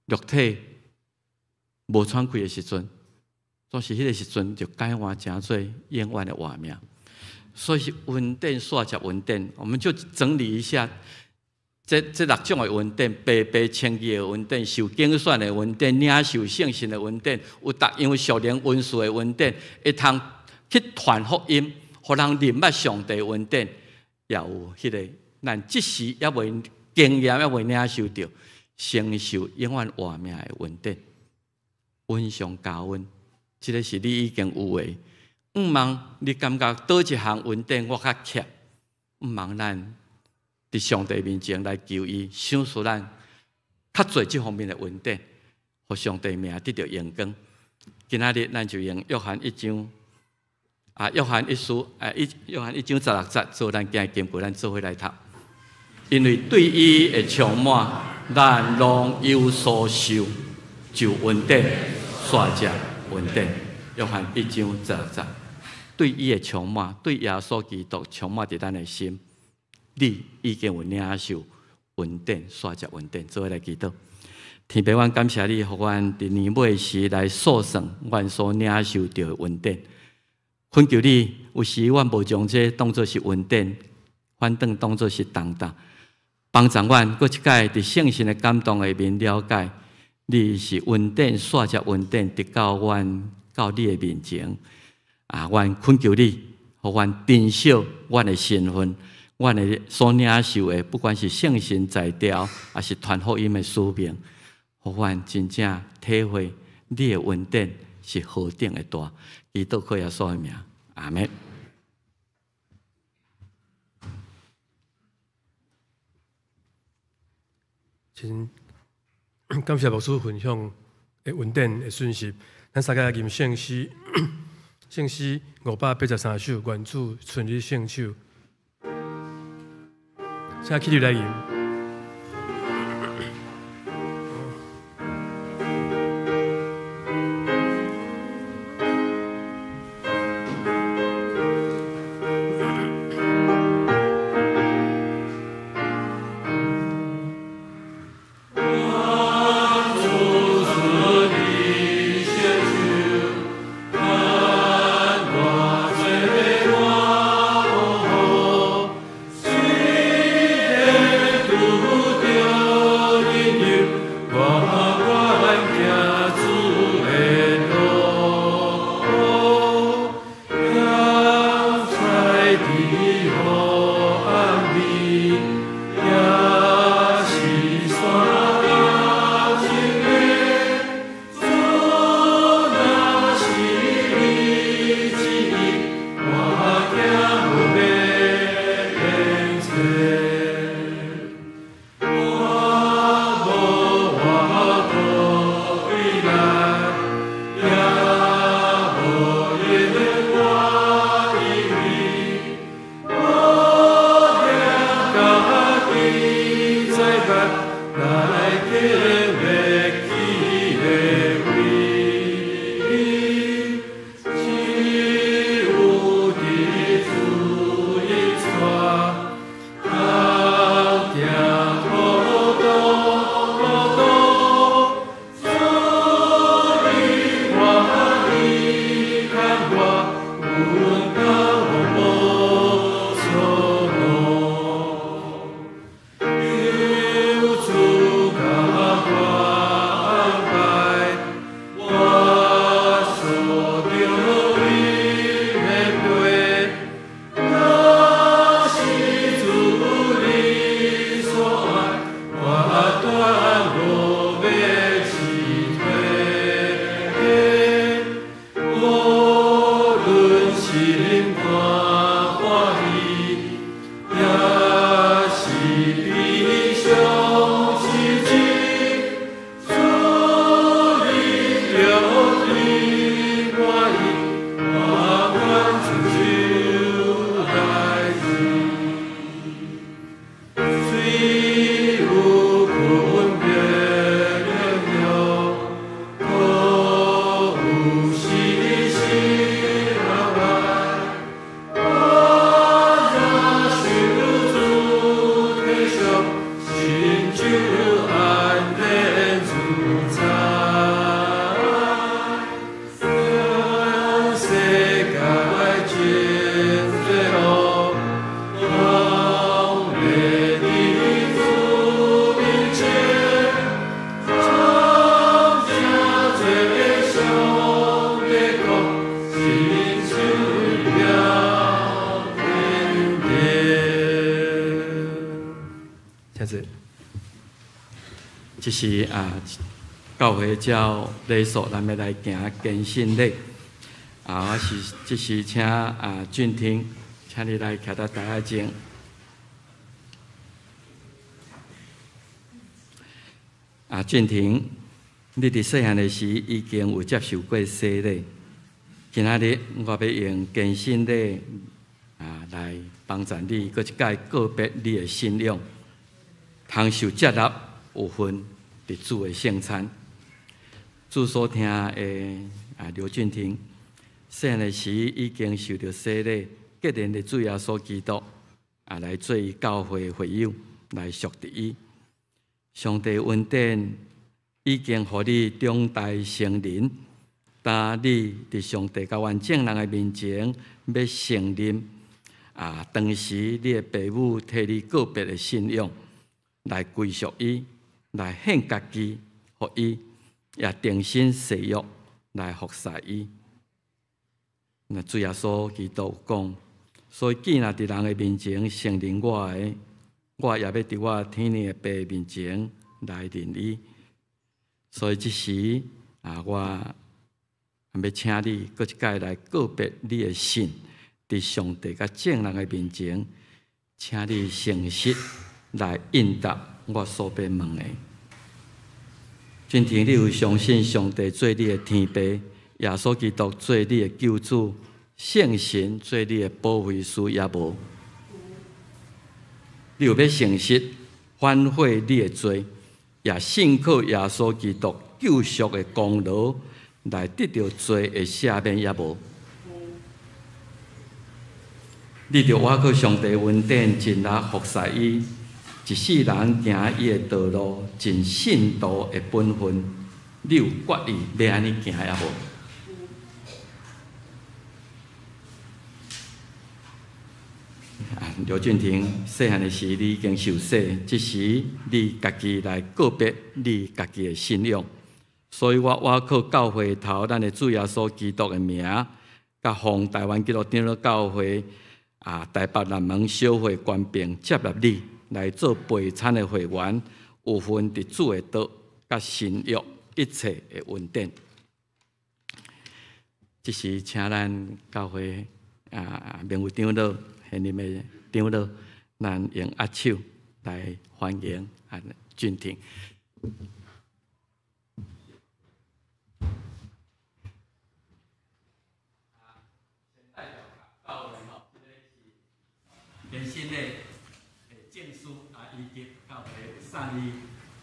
肉體無喘氣的時陣，總是彼个時陣就改換成做永遠的活命。所以是恩典煞接恩典，我們就整理一下。這六種的恩典：白白稱義的恩典、受揀選的恩典、領受聖神的恩典、有逐樣屬靈恩賜的恩典，會通去傳福音，予人認捌上帝恩典，也有彼个咱這時猶未經驗，猶未領受著，承受永遠活命的恩典，恩上加恩，這个是你已經有的。毋茫你感覺佗一項恩典我較欠，毋茫咱佇上帝面前來求伊賞賜咱較濟這方面的恩典，予上帝名得著榮光。今仔日咱就用約翰一章啊，約翰一書啊，約翰一章十六節做咱今日經句，咱做伙來讀。因為對伊的充滿，咱攏有所受，就恩典，煞接恩典。約翰一章十六節，對伊的充滿，對耶穌基督充滿佇咱的心。你已經有領受恩典，煞接恩典，做伙來祈禱。天父，阮感謝你，予阮佇年尾時來數算阮所領受著的恩典。懇求你，有時阮無將這當做是恩典，反轉當做是重擔。幫助阮閣一擺佇聖神的感動下面了解，你是恩典，煞接恩典，得到阮到你的面前。啊，阮懇求你，予阮珍惜阮的身份。阮的所領受的，不管是聖神才調，抑是傳福音的使命，予阮真正體會你的恩典是何等的大。祈禱靠耶穌的名，阿們。真感謝牧師分享的恩典的訊息。咱三个來吟聖詩，聖詩583首，願主伸你聖手。請起立來吟。願這是啊，教會照禮數，咱欲來行堅信禮。啊，我是這時請啊俊廷，請你來徛佇台仔前。啊，俊廷，你佇細漢的時已經有接受過洗禮。今仔日我欲用堅信禮啊來幫助你，閣一擺告別你的信仰，通受接納有份佇主的聖餐。主所聽的啊劉俊廷，細漢的時已經受著洗禮，結連的主耶穌基督啊來做伊教會會友，來屬佇伊。上帝恩典已經予你長大成人，當你佇上帝佮阮眾人的面前欲承認啊，當時你的爸母替你告別的信仰，來歸屬伊，來獻家己予伊，也定心誓約來服侍伊。那主耶穌基督有講，所以既若佇人的面前承認我的，我也欲佇我天頂的爸面前來認伊。所以這時啊，我欲請你閣一擺來告別你的信，佇上帝佮眾人的面前，請你誠實來應答我所欲問的。俊廷，你有相信上帝做你的天父，耶穌基督做你的救主，聖神做你的保惠師，抑無？你有欲誠實反悔你的罪，也信靠耶穌基督救贖的功勞，來得著罪的赦免，抑無？你著倚靠上帝恩典，盡力服侍伊，一世人行伊的道路，盡信徒的本分。你有決意欲按呢行，抑無？劉俊廷，細漢的時你已經受洗，這時你家己來告別你家己的信仰，所以我倚靠教會頭咱的主耶穌基督的名，佮奉台灣基督長老教會啊台北南門小會權柄接納你來做陪餐的會員，有份佇主的道佮新約一切的恩典。這時請咱教會啊名譽長老、現任的長老，咱用握手來歡迎啊俊廷。堅信的證書啊，以及教會送伊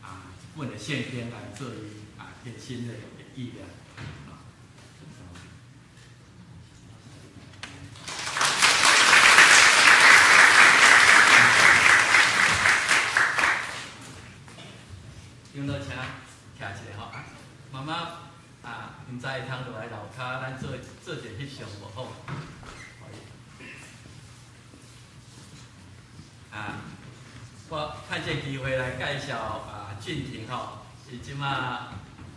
啊一本的聖經來做伊啊堅信的紀念。長老請徛一下吼，媽媽啊，毋知會通落來樓跤，咱做做一个翕相無好？啊，我趁這個機會來介紹啊，俊廷吼，伊這馬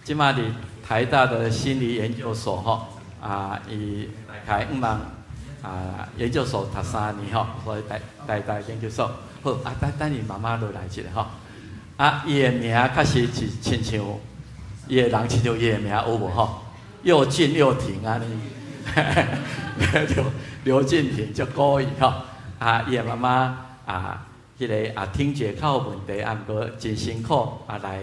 這馬佇台大的心理研究所吼，啊，伊大概向望啊研究所讀3年吼，所以台大研究所。好，啊，等等伊媽媽落來一下吼。啊，伊的名確實是親像伊的人親像伊的名有無吼？又俊又挺按呢，劉劉俊廷足古意吼。啊，伊的媽媽啊，彼个啊聽覺較有問題，啊，毋過真辛苦啊來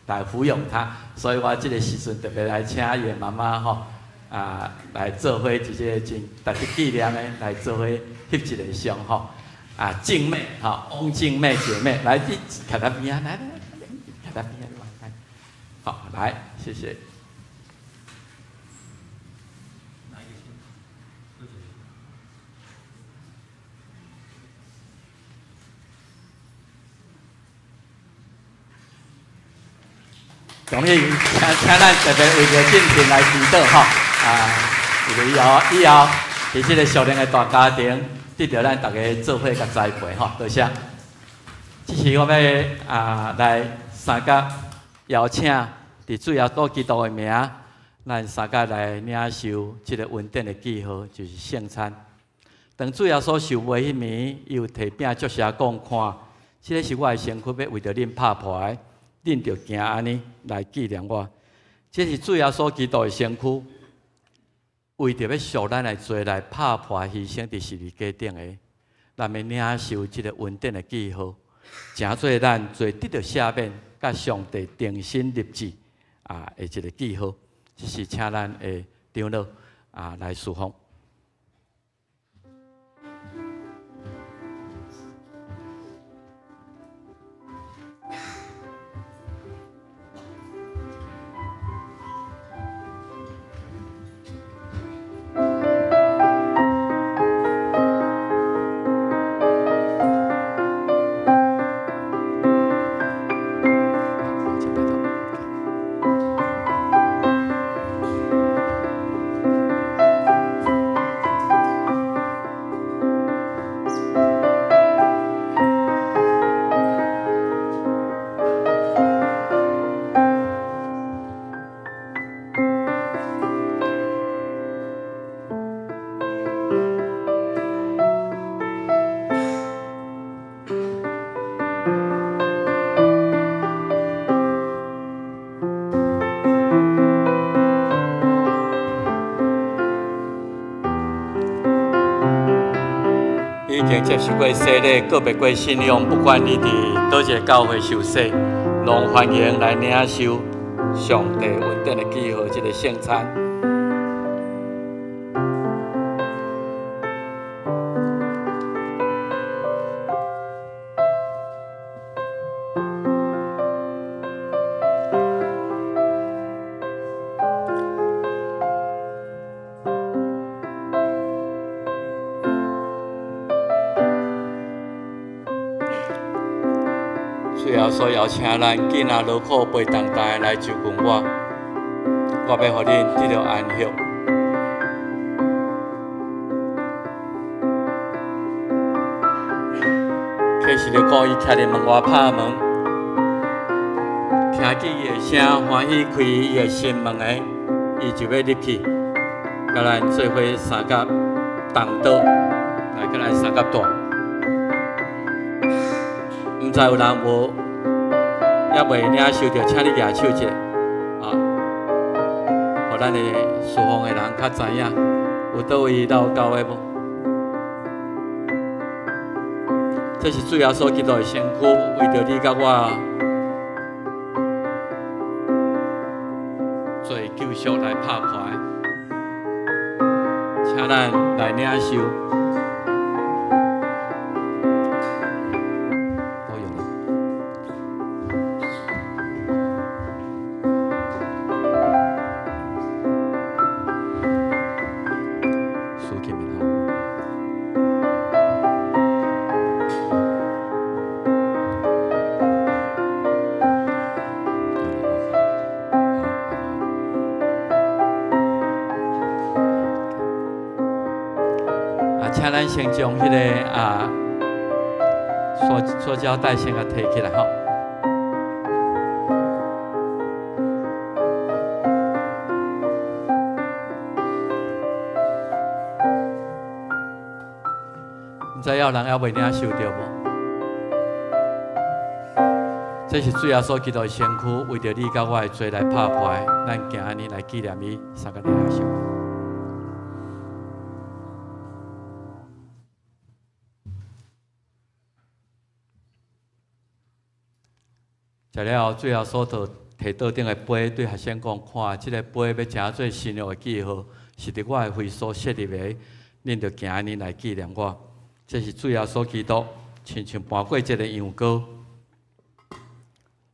來撫養他，所以我這个時陣特別來請伊的媽媽吼啊來做伙一個真值得紀念的來做伙翕一个相吼。啊，靜妹，吼，翁靜妹姐妹，來，你徛佇邊仔，來來來，徛佇邊仔，來，好，來，謝謝。恭喜，請請咱特別為著俊廷來祈禱吼，啊，為著以後以後，佇這个屬靈的大家庭，得著咱逐家做伙共栽培吼，多謝。這時我欲啊來三甲邀請，佇主耶穌基督的名，咱三甲來領受這个恩典的記號，就是聖餐。當主耶穌受賣彼暝，伊有提餅祝謝講：看，這个是我的身軀，欲為著恁拍破的。恁著行按呢來紀念我。這是主耶穌基督的身軀，為著欲贖咱的罪來拍破犧牲佇十字架頂的，咱欲領受這个恩典的記號，成做咱罪得著赦免，佮上帝重新立志啊的一个記號。這是請咱的長老啊來侍奉。已經接受過洗禮，告別過信仰，不管你佇佗一個教會受洗，攏歡迎來領受上帝恩典的記號，這个聖餐。所以邀請咱囝仔勞苦背重擔來就近我，我欲予恁得著安息。啟示錄講，伊徛佇門外拍門，聽見伊的聲，歡喜開伊的心門的，伊就欲入去，共咱做伙相佮同桌，來共咱相佮住。毋知有人無？猶未領受著，請你舉手一下，啊，予咱的侍奉的人較知影，有佗位落交的無？這是主耶穌基督的身軀，為著你佮我做救贖來拍破的，請咱來領受。請咱先將彼个啊塑膠袋先共提起來吼。毋知有人猶未領受著無？這是主耶穌基督的身軀，為著你佮我的罪來拍破的，咱行按呢來紀念伊，相佮領受。食了後，最後所就提桌頂的杯，對學生講：看，這个杯欲成做新約的記號，是佇我的血所設立的，恁著行按呢來紀念我。這是主耶穌基督，親像盤過這个羊羔，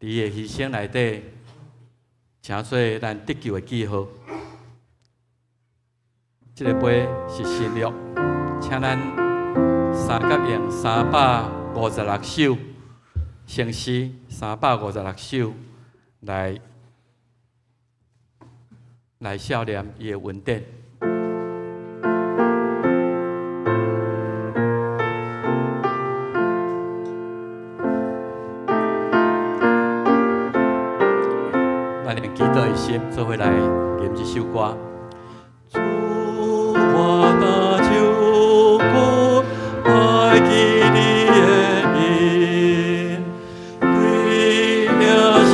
佇伊的犧牲內底，成做咱得救的記號。這个杯是新約，請咱三甲用356首。聖詩356首來來孝念伊的恩典。咱用祈禱的心，做伙來吟這首歌。主，我若就近，愛記你的面，對領受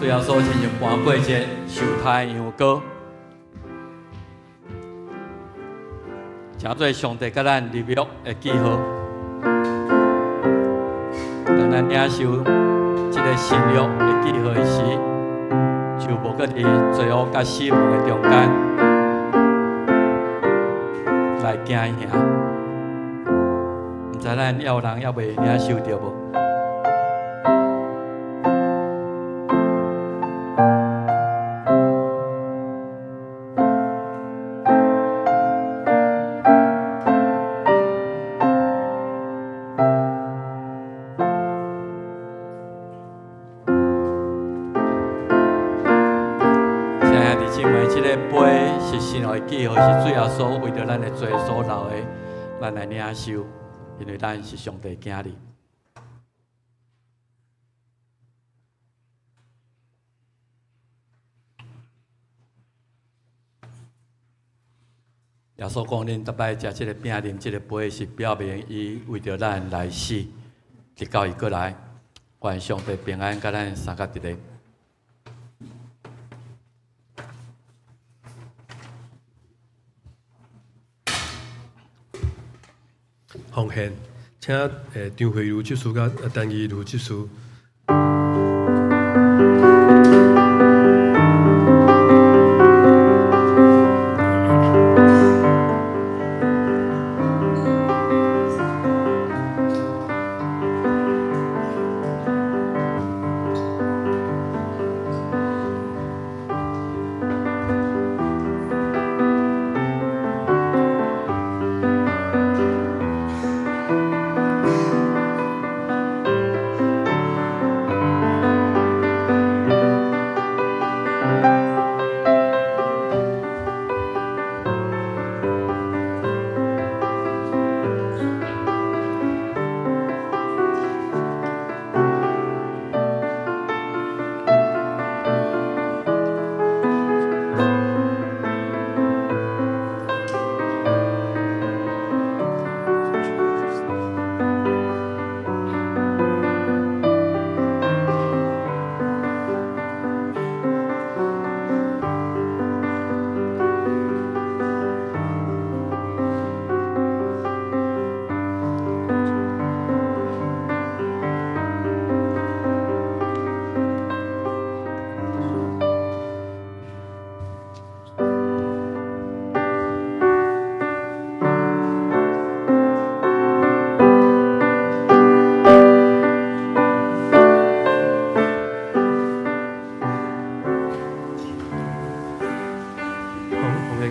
主耶穌親像盤過節受殺的羊羔，成做上帝佮咱立約的記號。當咱領受這个新約的記號時，就無閣佇罪惡佮死亡的中間來驚嚇。毋知咱猶有人猶未領受著無？記號是主耶穌為著咱的罪所流的，咱來領受，因為咱是上帝囝兒。耶穌講：恁逐擺食這个餅、啉這个杯，是表明伊為著咱來死，直到伊閣來，願上帝平安佮咱相佮佇咧。奉獻，請張惠如執事佮陳義如執事。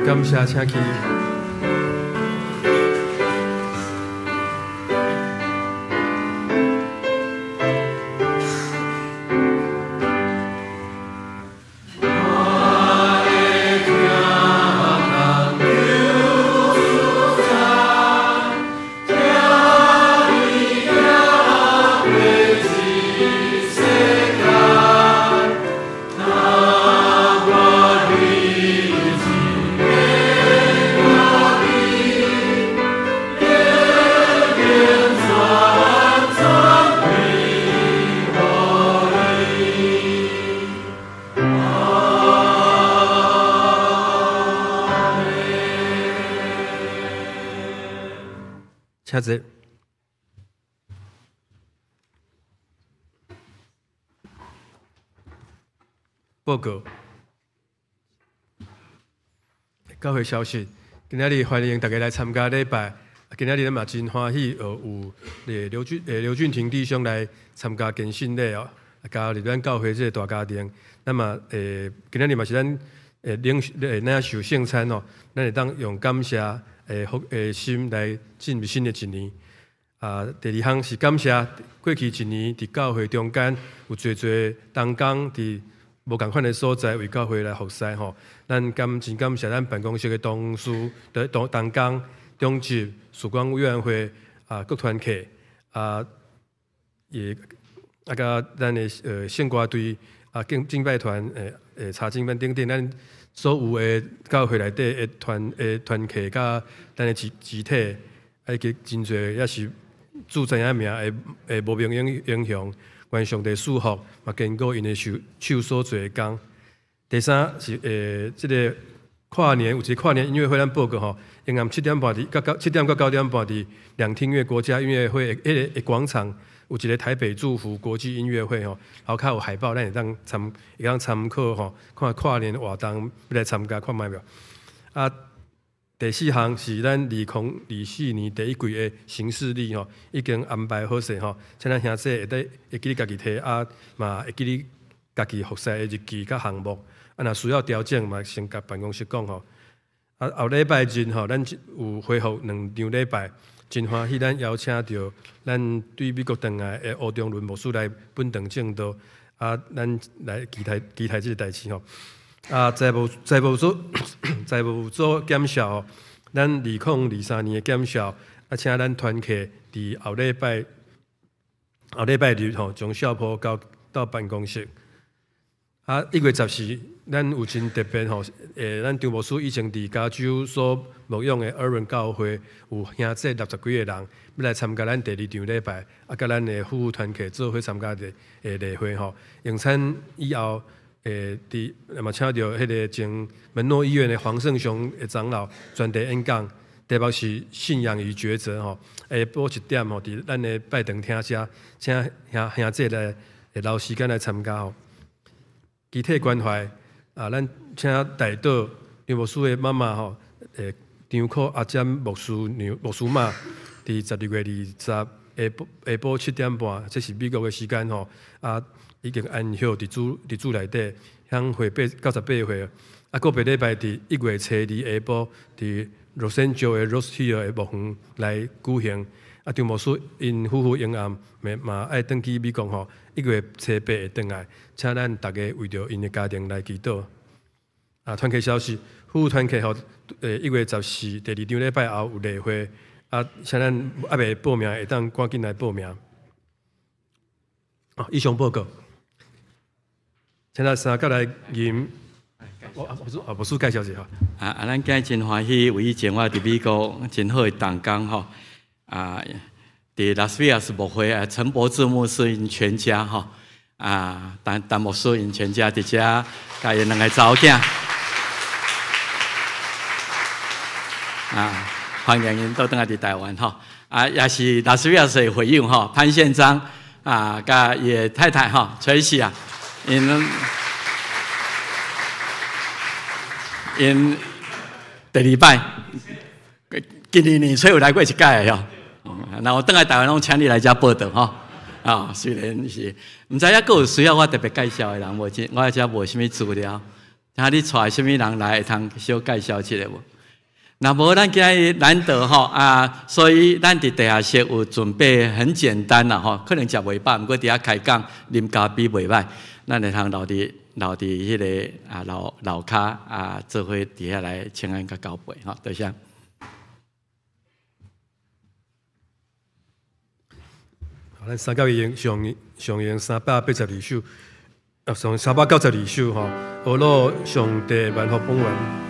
感謝，請起。請坐。報告，教會消息。今仔日歡迎大家來參加禮拜。今仔日咱嘛真歡喜，有劉俊廷弟兄來參加堅信禮哦，加入咱教會這個大家庭。那麼今仔日嘛是咱領咱受聖餐哦，咱會當用感謝福心來進入新的一年。啊，第二項是感謝過去一年佇教會中間有濟濟同工佇無仝款的所在為教會來服侍吼。咱真感謝咱辦公室的同事、同工、長執、事工委員會啊，各團體啊，也啊，佮咱的聖歌隊啊，敬拜團查經班等等，咱所有的教會內底的團體佮咱的集體，以及真濟也是主知影名的無名英雄，願上帝賜福，嘛堅固𪜶的手手所做的工。第三是這个跨年有一个跨年音樂會，咱報告吼，下暗7點半佇到7點到9點半佇兩廳院國家音樂會的彼个廣場有一個台北祝福國際音樂會吼，後跤有海報，咱會當參考吼，看跨年活動欲來參加看覓無？啊，第四項是咱2024年第一季的行事曆吼，已經安排好勢吼，請咱兄弟會得會記得家己提啊，嘛會記得家己服侍的日期佮項目。啊，若需要調整嘛，先共辦公室講吼。啊，後禮拜日吼，咱有恢復兩場禮拜，真歡喜咱邀請著咱對美國轉來的吳中倫牧師來本堂證道。啊，咱來期待期待這個代誌吼。啊，財務組檢視，咱2023年的檢視，啊，請咱團契佇後禮拜日吼，將數簿交到辦公室。啊，1月14，咱有真特別吼，咱張牧師以前佇加州所牧養的爾倫教會有兄弟六十幾個人，欲來參加咱第二場禮拜，啊，佮咱的夫婦團契做伙參加的禮會吼。用餐以後，佇嘛請著彼个前門諾醫院的黃勝雄的長老專題演講，題目是信仰與抉擇吼。下晡1點吼，佇咱的拜堂廳遮，請兄弟來留時間來參加吼。肢體關懷啊，咱請代禱張牧師的媽媽吼，張可阿占牧師娘牧師媽，佇12月20下晡7點半，這是美國的時間吼，啊，已經安息佇主內底，享歲98歲。啊，閣別禮拜佇1月初二下晡，佇洛杉磯的 Rose Hill 的墓園來舉行。啊，張牧師𪜶夫婦永暗嘛愛轉去美國吼，1月初8會轉來，請咱逐家為著𪜶的家庭來祈禱。啊，團契消息，夫婦團契吼，1月14第二場禮拜後有例會，啊，請咱猶未報名會當趕緊來報名。哦，以上報告，請咱三角來吟。我牧師介紹一下。啊，咱今日真歡喜，為以前我佇美國真好的同工吼。啊，佇拉斯維加斯牧會啊，陳柏志牧師𪜶全家吼，啊，陳陳牧師𪜶全家佇遮，共𪜶兩个查某囝，啊，歡迎𪜶倒轉來佇台灣吼，啊，也是拉斯維加斯的會友吼，潘憲章啊，佮伊的太太吼，崔喜啊，𪜶第二擺，今年年初有來過一擺的吼。那我轉來台灣，攏請你來遮報到吼。啊，雖然是，毋知影閣有需要我特別介紹的人無？我遮無啥物資料，請你帶啥物人來會通小介紹一下無？若無，咱今日難得吼啊，所以咱佇地下室有準備很簡單啦吼，可能食袂飽，毋過佇遐開講啉咖啡袂䆀，咱會通留佇彼个啊樓樓跤啊，做伙佇遐來請安佮交杯吼，多謝。咱三角形上上用382首，啊，上392首吼，呵咾上帝萬福本源。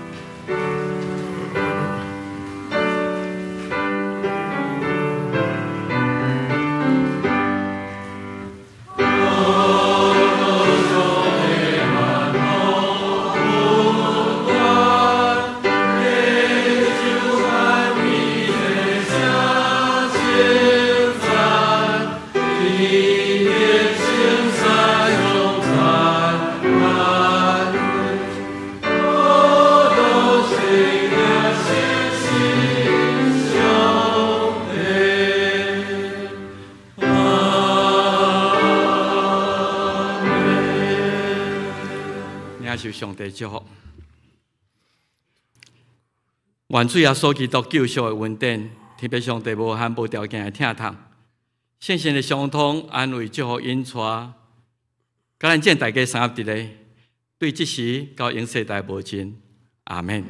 上帝祝福，願主耶穌基督救贖的恩典，天父上帝無限無條件的疼痛，聖神的相通安慰祝福引帶，佮咱眾大家三合一个，對這時到永世代無盡，阿們。